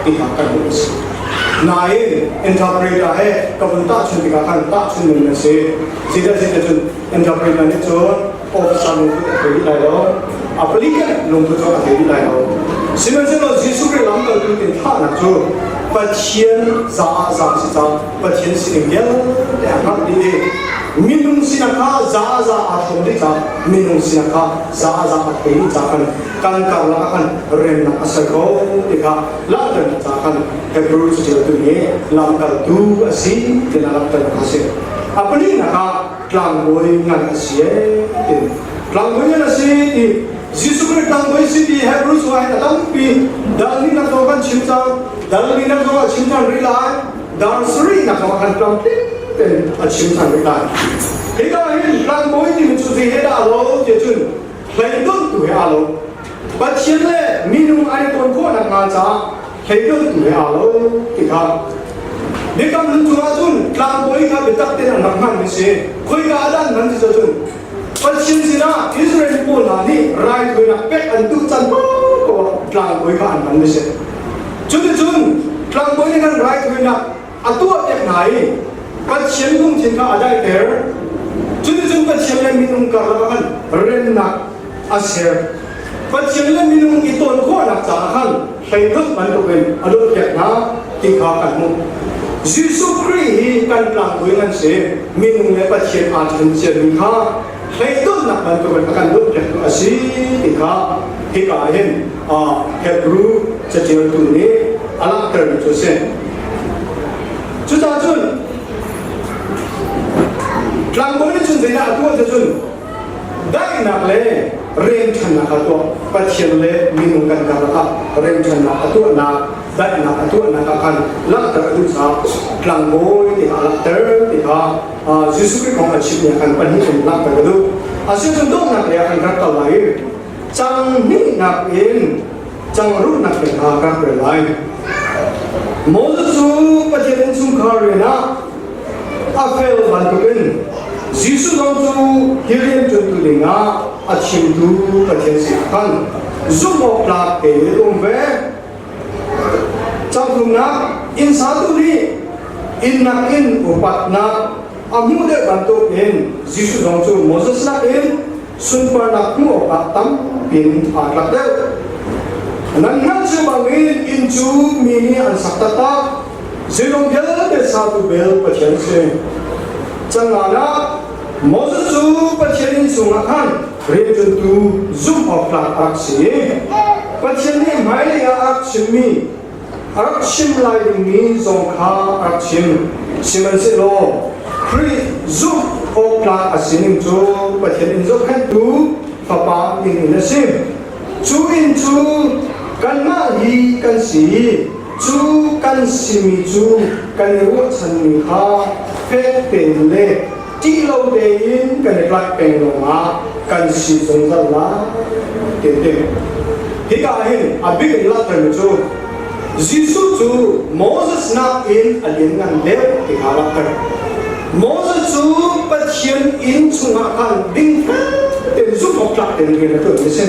ti kha kan hmuh a si. Nain interpreter he ka vun tahchunh tikah khan tahchunh ning a si. Zeicahtiah cun interpreter nih cun officer lungput a thei dih lai lo. A palik lungput zong a thei dih lai lo. Sihmanhsehlaw Jesuh Khrih lamkaltu in thahnak cu Pathian za ah za si cang. Pathian sining vialte a hngalh dih i minung sinak kha za ah za aa hrawm dih cang. Minung sinak kha za ah za a thei dih cang kan kan karlak ah khan remnak a ser ko ti kha langhternak caah khan Hebrew caṭialtu nih lamkaltu a si ti na langhternak a si. A palinak ah tlangbawi ngan a si ee ti. Tlangbawi ngan a si ti Jesuh Khrih tlangbawi si ti Hebrew chungah hin a tampi dal ni nak zong kan chim cang dal ni nak zong a chim ṭhan rih lai dar sarih nak zong a kan tlamtling tein a chim ṭhan rih lai. Hika hin tlangbawi timi cu zei he dah a lo ti cun hleidonhtu he aa lo. Pathian le minung an i ton khawh nakhnga caah hleidonhtu he aa lo ti kha Biakam hlun cungah cun tlangbawi kha biatak tein an rak hmanmi si. Khoika ah dah an hman ti cun Pathian sinah Israel pawl hna nih raithawinak pek an duh caan paohpaoh ah tlangbawi kha an hmanmi si. Cuticun tlangbawi nih khan raithawinak a tuah piak hna i Pathian lungthin kha a daihter. Cuticun Pathian le minung karlak ah khan remnak a ser. Pathian le minung i ton khawhnak caah khan hleihluat bantukin a dawtpiak hna ti kha kan hmuh. Jesuh Khrih hi kan tlangbawi ngan si. Minung le Pathian aa ṭhen ciami kha hleidonhnak bantukin a kan dawtpiaktu a si ti kha hika ah hin Hebrew caṭialtu nih a langhtermi cu a si. Cucaah cun tlangbawi nih cun zeidah a tuah ti cun daihnak le remṭhannak a tuah. Pathian le minung kan karlak ah remṭhannak a tuahnak, daihnak a tuahnak ah khan langhter a duh caah tlangbawi ti kha a langhter ti kha Jesuh Khrih kong a chimmi ah khan pahnih in langhter ka duh. Asicun donghnak lei ah khan rak kal lai i cang hnihnak in cang ruhnak in kha rak rel lai. Moses cu Pathian innchungkhar rian ah a fel bantukin Jesuh zong cu hi rianṭuantu dingah a chimtu Pathian sinah khan zumh awk tlak tein um ve. Cangthumnak inn satu nih inn nakin upatnak a hmuh deuh bantukin Jesuh zong cu Moses nakin sunparnak hmuh awkah tampiin aa tlak deuh. Nan hngalh cio bangin inn cu mi nih an sak taktak. Zeizong vialte satu bel Pathian si. Cangan ah Moses cu Pathian inn chungah khan rianṭuantu zumh awk tlak a rak si i Pathian nih hmailei ah a rak chimmi a rak chim lai dingmi zong kha a rak chim. Sihmanhsehlaw Khrih zumh awk tlak a sining cu Pathian inn zohkhenhtu Fapa inn in a si. Cu inn cu kanmah hi kan si i cu kan simi cu kan i ruahchanmi kha fek tein le ṭih lo tein kan i tlaih peng lawngah kan si zungzal lai ti a ti. Hika hin a bik in langhtermi cu Jesuh cu Moses nakin a lianngan deuh ti kha a langhter. Moses cu Pathian inn chungah khan dingfel tein zumhawktlak tein rian a ṭuanmi a si.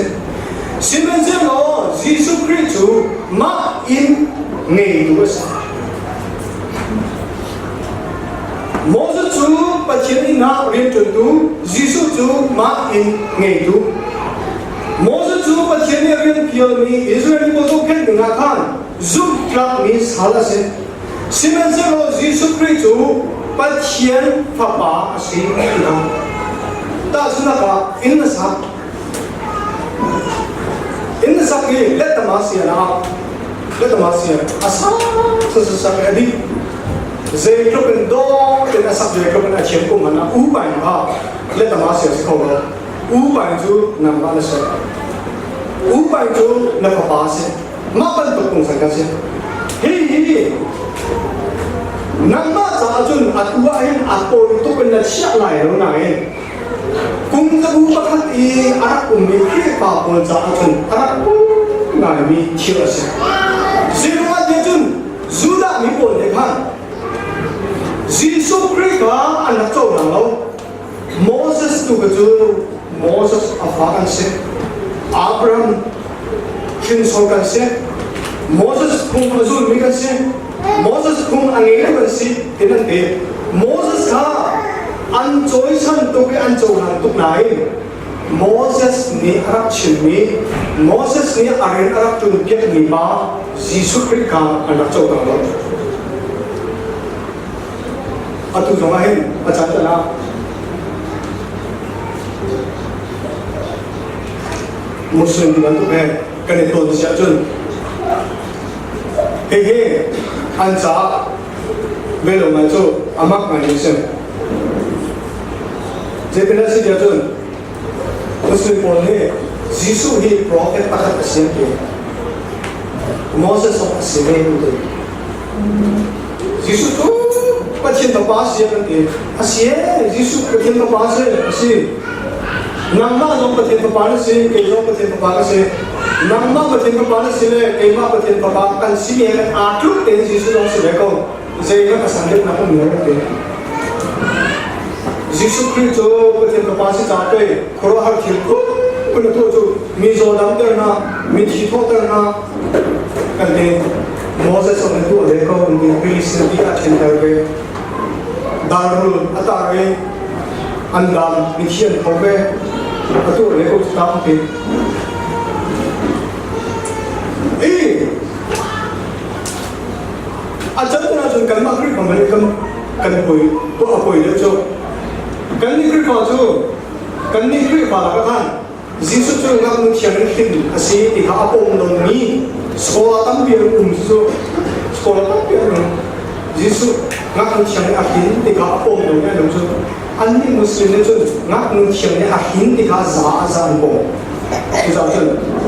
Sihmanhsehlaw Jesuh Khrih cu mah inn ngeitu a si. Moses cu Pathian inn ah rianṭuantu, Jesuh cu mah inn ngeitu. Moses cu Pathian nih a rian fialmi Israel mi pawl zohkhenh dingah khan zumhtlakmi sal a si. Sihmanhsehlaw Jesuh Khrih cu Pathian Fapa a si ti kha tahchunhnak ah inn na sak. Inn na sak i lettama sian ah lettama sian a sak sak a dih. Zeitluk in dawh in a sak zeitluk in a thiam kum hmanh ah u pain kha lettama sian si kho lo. U pain cu nangmah na si. U pain cu na fapa a si. Mah bantuk pungsan kan si. Hi hi nangmah caah cun atu ah hin a tawi tuk in na chiah lai lo nain kum zabu pakhat i a rak ummi Khrihfa pawl caah cun a rak um ngaimi thil a si. Zeiruangah tiah cun Judah mi pawl nih khan Jesuh Khrih kha an rak cohlang lo. Moses tu kha cu Moses a fa kan si. Abraham hrinsor kan si. Moses phung a zulmi kan si. Moses phung a ngeitu kan si tin an ti. Moses kha an cawisan tuk i an cohlan tuk nain Moses nih a rak chimmi Moses nih a rian a rak ṭuanpiakmi pa Jesuh Khrih kha an rak cohlang lo. Atu zong ah hin a caan can ah Muslim ti bantuk he kan i ton si ahcun hihi an caah velo ngai cu a mak ngai mi si. Zeitin a si tiah cun Muslim pawl nih Jesuh hi prophet pakhat a si an ti. Moses zong a si ve an ti. Jesuh cu Pathian Fapa a si an ti. A si ee, Jesuh Pathian Fapa a si, a si. Nangmah zong Pathian Fapa na si, kei zong Pathian Fapa ka si. Nangmah Pathian Fapa na si le keimah Pathian Fapa kan si he kan aa tluk tein Jesuh zong si ve ko. Zeihmanh a san deuhnak um lo an ti. Jesuh Khrih cu Pathian Fapa si caah pei khuaruahhar thil phunphun a tuah cu mi zaw damternak, mithi thawhternak kan ti. Moses zong nih tuah ve ko an ti. Rili sin ti a ṭhenter ve. Darrul a tar i an dam mithi an tho ve. A tuah ve ko cu ta an ti. I a can ahcun kanmah Khrihfa man kan kan poi tuah a poi deuh cu kannih Khrihfa cu kannih Khrihfa lakah khan Jesuh cu ngaknu thiang in hrin a si ti kha a pom lomi scholar tampi an um cu scholar tampi an um Jesuh ngaknu thiang in a hrin ti kha a pom lomi an um cu annih Muslim nih cun ngaknu thiang nih a hrin ti kha za a za an pom cucaah cun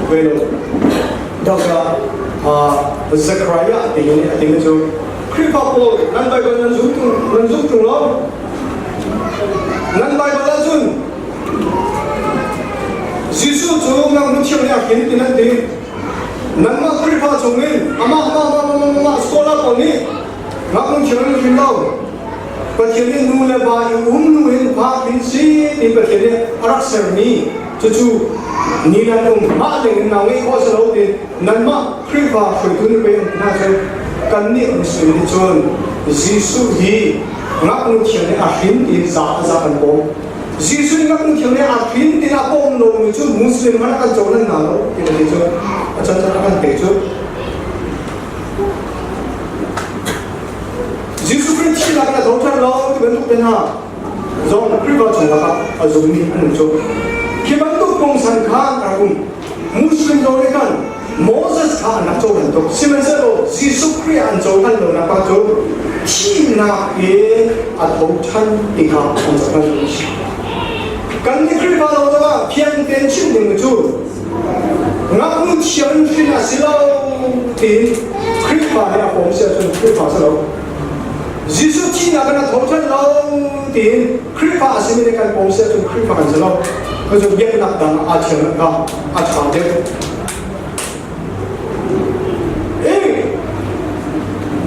velo Dr. Zechariah timi nih a timi cu Khrihfa pawl nan Bible nan zum nan zum tung lo nan Bible ahcun Jesuh cu ngaknu thiang nih a hrin ti nan ti nanmah Khrihfa chungin amah amah amah amah amah scholar pawl nih ngaknu thiang an hrin lo Pathian nih nu le va i um nu in fa hrin si ti Pathian nih a rak sermi cucu ni nan um mah ding in nau ngeih khawh si lo ti nanmah Khrihfa hruaitu nih pei an hna cu kannih Muslim nih cun Jesuh hi ngaknu thiang nih a hrin ti za a za kan pawm Jesuh nih ngaknu thiang nih a hrin ti a pawm lomi cu Muslim man a kan cohlan hna lo ti na ti cu a can can a kan pe cu Jesuh Khrih thihnak in a tho ṭhan lo ti bantuk te hna zong Khrihfa chung lakah a zummi an um cu. Khi bantuk pungsan kha a rak um. Muslim zong nih khan Moses kha an rak cohlan tuk. Sihmanhsehlaw Jesuh Khrih an cohlan lonak pa cu thihnak in a tho ṭhan ti kha an cohlan lo. Kan nih Khrihfa lo zongah fiang tein chim ding cu ngaknu thiang hrin a si lo tiin Khrihfa nih a pawm si ahcun Khrihfa si lo. Jesuh thihnak in a tho ṭhan lo tiin Khrihfa a simi nih kan pawm si ahcun Khrihfa kan si lo. Cucu biaknak dang aa thiam kha a ṭha deuh.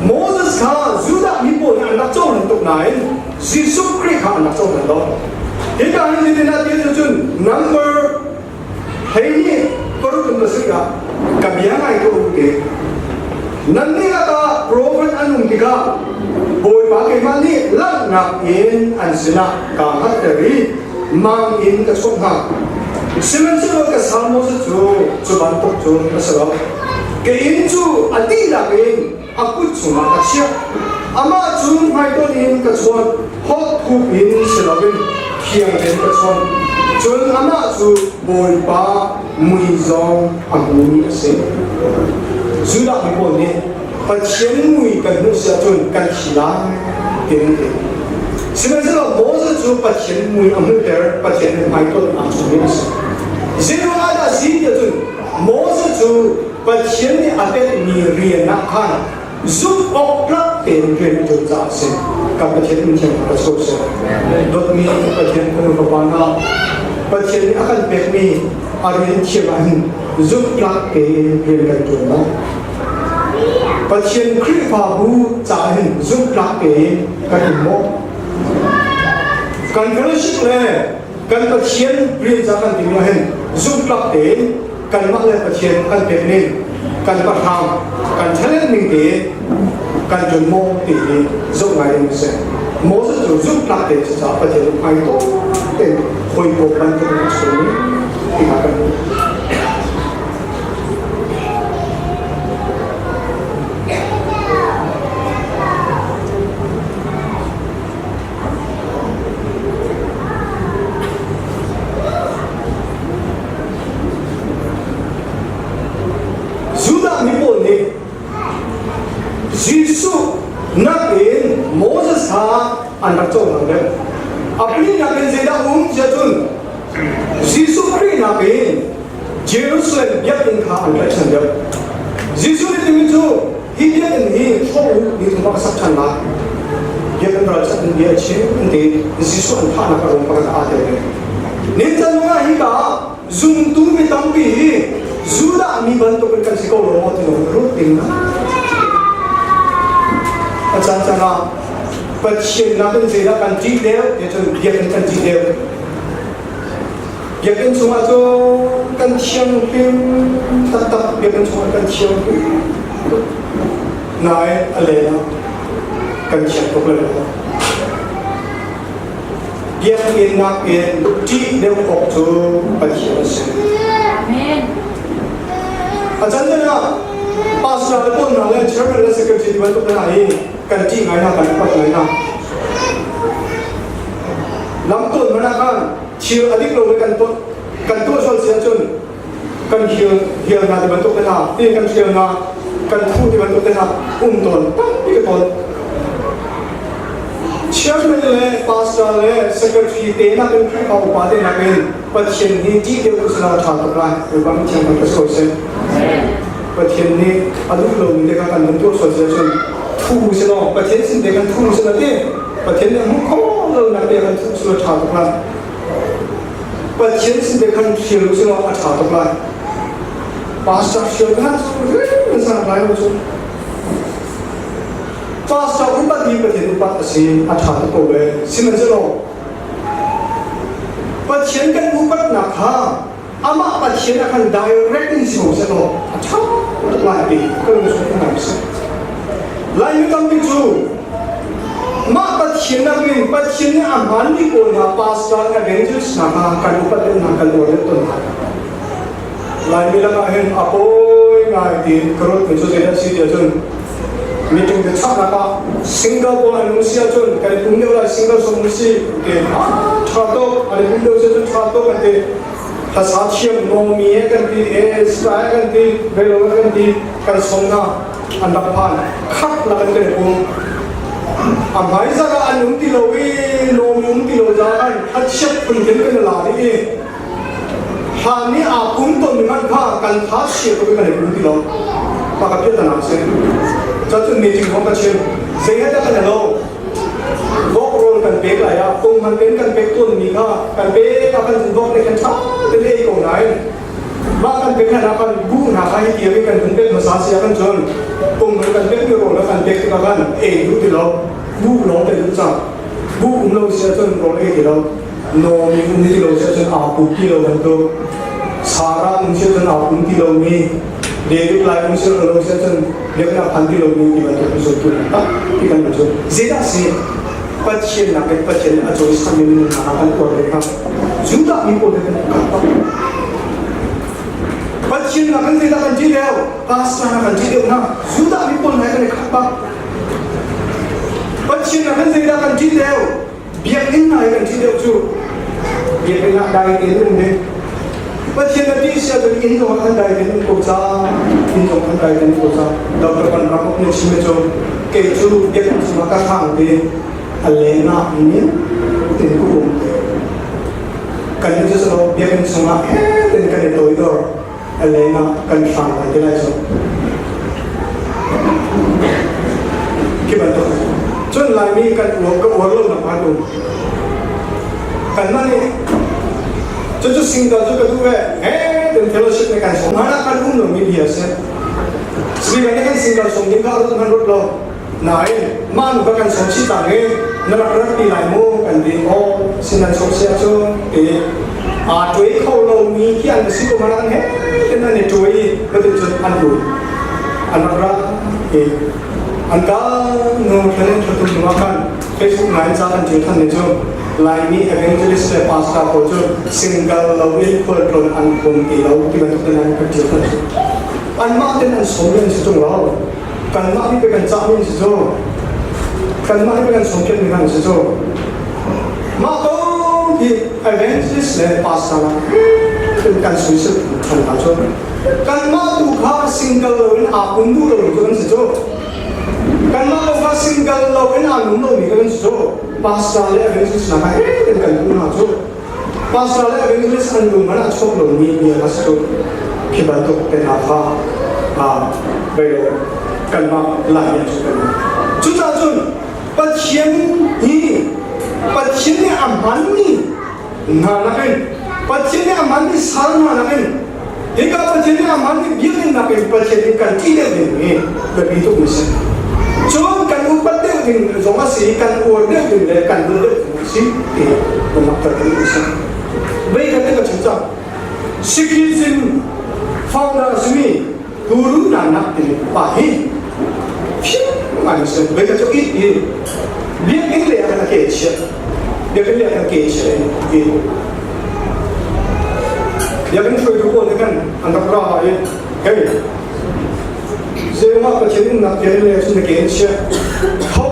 Moses kha Judah mi pawl nih an rak cohlan tuk nain Jesuh Khrih kha an rak cohlan lo. Hika hin zeitin ah ti cun number 12 in pasarih ah ka bia ngai ko u te. Nannih lakah profet an um tikah Bawipa keimah nih langhnak in an sinah kaa hngalhter i mang in ka chawnh hna. Sihmanhsehlaw ka sal Moses cu cu bantuk cun a si lo. Ka inn cu a dihlak in a kut chungah ka chiah. Amah cu hmaitonh in ka chawn, hot thup in si loin thiang tein ka chawn. Cun amah cu Bawipa mui zong a hmumi a si. Judah mi pawl nih Pathian mui kan hmuh si ahcun kan thi lai ti an ti. Sihmanhsehlaw Moses cu Pathian mui a hmuhter, Pathian nih hmaitonh aa chawmmi a si. Zeiruang ah dah a si ti ahcun Moses cu Pathian nih a pekmi rian ah khan zumh awk tlak tein rian a ṭuan caah a si. Kan Pathian min thiang ka so seh. Dawtmi Pathian fanu fapa hna, Pathian nih a kan pekmi a rian thiam ah hin zumh tlak tein rian kan ṭuan lai. Pathian Khrihfabu caah hin zumh tlak tein kan um maw? Kan fellowship le kan Pathian rian ca kan timi ah hin zumh tlak tein kanmah le Pathian kan pek ning kan pahrang kan talent ning te kan ṭun maw ti hi zoh ngai ding a si. Moses cu zumhtlak te cucaah Pathian hmai to tein hawikom bantuk in a sung ti kha kan hmuh. Judah mi pawl nih Jesuh nakin Moses kha an rak cohlang deuh. A pahnih in zeidah um tiah cun Jesuh Khrih nakin Jerusalem biakinn kha an tlaihchan deuh. Jesuh nih timi cu hi biakinn hi hrawh u ni thum ah ka sak ṭhan lai. Biakinn ralchanh in bia a chim an ti. Jesuh an thahnak a ruang pakhat aa tel ve. Nincan ah hika ah zumtu mi tampi hi Judah mi bantukin kan si ko lo maw ti lo ruat ding a caan caan ah Pathian nakin zeidah kan ṭih deuh ti cun biakinn kan ṭih deuh. Biakinn chungah cun kan thianghlim taktak biakinn chungah kan thianghlim tuk nain a len ah kan thiang tuk lai lo. Biakinn nakin ṭih deuh awk cu Pathian a si. Amen. A can can ah pastor le pawl hna le chairman le secretary bantuk hna hi kan ṭih ngai hna kan upat ngai hna. Lamtawn hmanh ah khan thil a dik lo kan tuah kan tuah sual si ahcun kan hial hial hna ti bantuk te hna ti kan hrial hna kan thu ti bantuk te hna um tawn tampi ka tawn chairman le pastor le secretary te nakin Khrihfa upa te nakin Pathian hi ṭih deuh usila ṭha tuk lai Bawipa min thiang kan ka sawi seh Pathian nih a duh lomi te kha kan van tuah sual si ahcun thu usilaw Pathian sin te kan thu usila ti Pathian nih a hmuh kho lonak te kan thuh cu a ṭha tuk lai. Pathian sin te khan hrial u sih a ṭha tuk lai. Pastor hrial kha cu rin san lai lo cu. Pastor upat hi Pathian upat a si a ṭha tuk ko ve. Sihmanhsehlaw Pathian kan upatnak kha amah Pathian a kan direct in si ko sehlaw a ṭha tuk lai ti ka lung sung ngai si. Laimi tampi cu mah Pathian nakin Pathian nih a hmaanmi pawl hna pastor evangelist hna kha kan upat deuh hna kan uar deuh tawn hna. Laimi lakah hin a pawi ngai tiin ka ruatmi cu zeidah a si ti ahcun meeting biachahnak ah single pawl an um si ahcun kan i pum deuh lai single som um si ti ṭha tuk an i pum deuh si ahcun ṭha tuk an ti hlasa thiam nomi he kan ti e sky kan ti velo kan ti kan som na an rak phan khat lak in kan i pum a hmai zak ah an um ti lo i nomi um ti lo zaan khachiat phun khin kan i la dih i Hlan i aa pum tawnmi hmanh kha kan tha chia tuk in kan i pum ti lo. Mah ka piahtana a si. Cacun meeting kong ka chim. Zei he dah kan i lo? Vok rawl kan pek lai ah pung hman tein kan pek tawnmi kha kan pek ah kan vok nih kan ṭha tein ei ko nain mah kan pek hlan ah kan buh hna kha hi tiang in kan hun pek hmasa si ah kan cun pung hman kan pekmi rawl kha kan pek tikah khan ei duh ti lo. Buh lawng te duh cang. Bu um lo si ahcun rawl ei ti lo, nawmi um ti lo si ahcun aa pum ti lo bantuk, Sarah um si ahcun aa pum ti lomi, David Lai um si lo si ahcun biaknak phan ti lomi ti bantuk zultu tampi kan um cu. Zeidah si? Pathian nakin Pathian a cawisami minung hna kan uar ve kha. Judah mi pawl he kan i kap. Pathian nakin zeidah kan ṭih deuh? Pastor hna kan ṭih deuh hna. Judah mi pawl he kan i khat bak. Pathian nakin zeidah kan ṭih deuh? Biakinn hna he kan ṭih deuh cu. Biakinn ah dai tein um ding. Pathian na ṭih sia cun inn zong ah khan dai tein um ko ca. Inn zong khan dai tein um ko ca. Dr. Van Ram nih chim cu kei cu biakinn chungah ka hrang te a leng ah nin tein ka um te. Kan nih cu silo biakinn chungah he tein kan i toidor a leng ah kan hrang lai te lai cu. Khi bantuk cun Laimi kan uar ka uar lo nak han um. Kanmah nih cucu single cu ka duh ve he ten fellowship ne kan song mana kan um lomi bia si. Speaker nih kan single song ding kha rut hman rut lo. Nain mah nu ka kan song chih tang i na rak rat ti lai mu kan ti aw sin nan song sia cu ti aa tuai kho lomi khi an si ko mana kan he ten an i tuai batin cun an lut an rak ra i an ka nu thlen thatum nu ah khan Facebook ngai ca kan ṭial than ni cu Laimi evangelist le pastor pawl cu single lo in khualtlawn an huam ti lo ti bantuk in an kan ṭial than cu. Anmah ten an sawm mi an si ṭung lo. Kanmah nih pe kan cah mi an si cu. Kanmah nih pe kan sawm mi an si cu. Mah ko hi evangelist le pastor la kan suisel than hna cu. Kanmah tu kha single lo in aa pum duh lo mi cu kan si cu. Kanmah lo kha single lo in aa nung lomi kan si cu. Pastor le evangelist hna kha he kan duh hna cu. Pastor le evangelist an lung man a chuak lomi bia kha si cu. Khi bantuk te hna kha bei lo kanmah Laimi cu kan Cucaah cun Pathian hi Pathian nih a hmanmi hna nakin Pathian nih a hmanmi sal hna nakin hika Pathian nih a hmanmi biakinn nakin Pathian nih kan ṭih deuh ding hi biapi tuk mi si. Cun kan upat deuh ding zong a si, kan uar deuh ding le kan dawt deuh ding a si ti kan langhter ding a si. Vei kan ka chim cang. Sikhism founder a simi Guru Nanak timi pa hi phim ngai si. Vei ka cu it i biakinn lei ah khan a ke chiah. Biakinn lei ah khan ke chiah i biakinn hruaitu pawl nih khan an rak ra i hei zeimah Pathian umnak biakinn lei ah cun na ke in chiah tho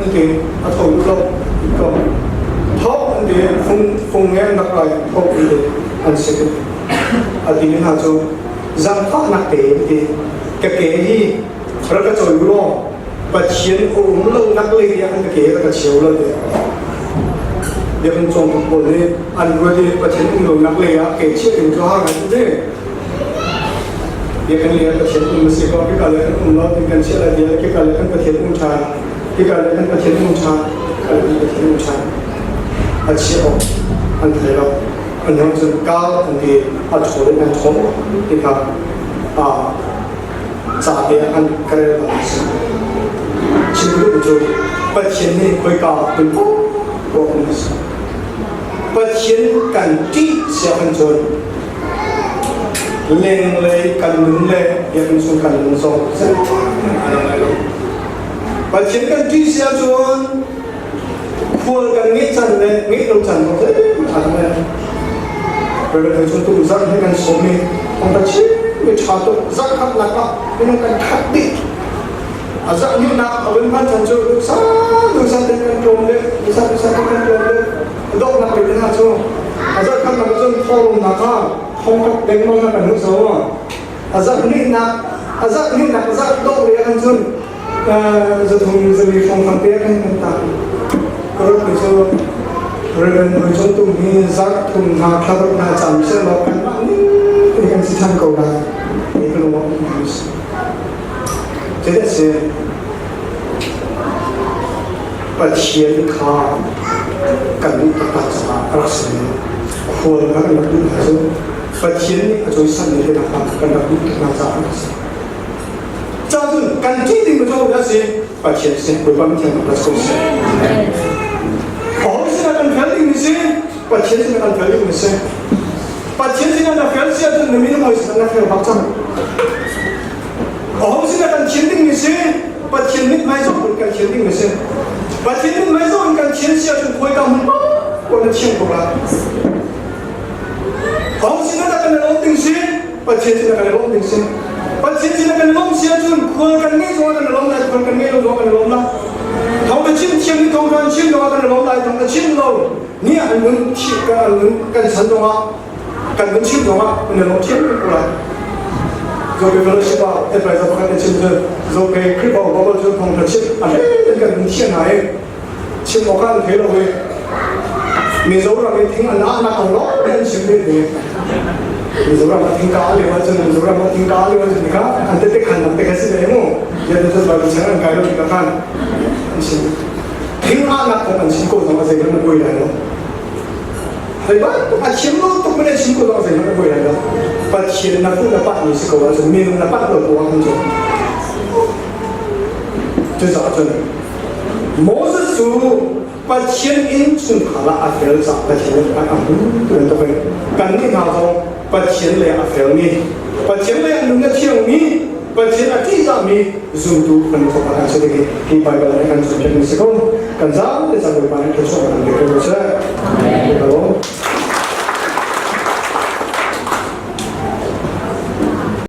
an ti a tho duh lo ko tho an ti fung fung nge an rak ra i tho an ti an si a ti hna cu zaangfahnak te in ti ka ke hi rak ka cawi u law Pathian a um lo nak lei ah an ka ke rak ka cheu lo ti biakinn cawngtu pawl nih an ruat i Pathian um lo nak lei ah ke chiah ding cu har ngai cu biakinn lei ah Pathian um a si ko hika lei kan um lo tin kan chiah lai bia hika lei kan Pathian um ṭhan hika lei kan Pathian um ṭhan hika lei kan Pathian um ṭhan a chiah awk an thei lo an hong cun kal an ti a ṭhawl in an ṭhawl ti kha ca te an ka rel bang a si. Chim duh cu Pathian nih khoika hmun paoh um a si. Pathian kan ṭih sia kan cun lenglei kan nun le biakinn chung kan nun zong zeihmanh a lai lo. Pathian kan ṭih sia cun khual kan ngeih can le ngeih lo can zong zeihmanh a lai lo. Reverend chung tum zarh hi kan sawm i an ka chim mi ṭha tuk zarh khatnak ah minung kan khat dih. A zarh hnihnak a vun hman chan cu duhsah duhsah ten kan tlawm deuh, duhsah duhsah ten kan tlawm deuh. A donghnak bik hna cu a zarh khatnak cun thawhlawmnak ah thongkhat dengmang ah kan hmuh so. A zarh hnihnak a zarh hnihnak zarh dongh lei ah kan cun zathum zali hrawnghrang te kan kan tak. Ka ruat mi cu Reverend Hoi Cung Tum hi zarh thum hna thla ruk hna cam sehlaw kanmah ning te kan si ṭhan ko lai. Ti ka lung ah um si. Zeidah si? Pathian kha kan duh taktak caah a rak si. Khual kha kan rak duh hna cu Pathian nih a cawisanmi te kha kan rak duh tuk hna caah a rak si. Cun kan ṭih ding cu a si Pathian sin Bawipa Pathian rak ko seh. Pathian sin kan fel ding si. Pathian sin na fel si ahcun na minung hawi sin na fel bak cang. Aho sin kan thian ding mi si Pathian mithmai zoh in kan thian ding mi si. Pathian mithmai zoh in kan thian si ahcun khawika hmun paoh na thiang ko lai. Aho sin ah kan lawm ding si Pathian sin kan lawm ding si. Pathian sin kan lawm si ahcun khual kan ngei zong ah kan lawm lai khual kan ngei lo zong kan lawm lai. Thong na chim thiam ni thong kan chim zong ah kan lawm lai thong na chim lo ni an nun thi kan nun kan chan zong ah kan nun chim zong ah kan lawm thiam ko lai. Zoke fellowship ah advisor pakhat na chim cu zoke Khrihfa upa cu thong na chim a hlei kan nun thiam hna i chim awk an thei lo i Mizoram i thing an ah nak lawng te an chim ve te Mizoram ah thing ka lio ahcun Mizoram ah thing ka lio ahcun kha an tete khan lam te kha si ve mu yan cun Bible chang an kai lo ti ka khan an chim thing ah nak kong an chim ko zong a zei kan buai lai lo hei ba a chim lo tuk men a chim ko zong a zei kan buai lai lo Pathian na fu na pat mi si ko ahcun minung na pat lo ko ahcun cucaah cun Moses cu Pathian innchungkhar ah a fel caah Pathian nih a hmu tu bantuk in kannih hna zong Pathian lei a felmi, Pathian lei a nun a thiangmi, Pathian a ṭihzahmi zumtu kan thawk ah kan si ding hi hi Baibal nih kan cawnpiakmi si ko. Kan zapi cang Bawipa nih thluachuah kan pek ko seh. Amen.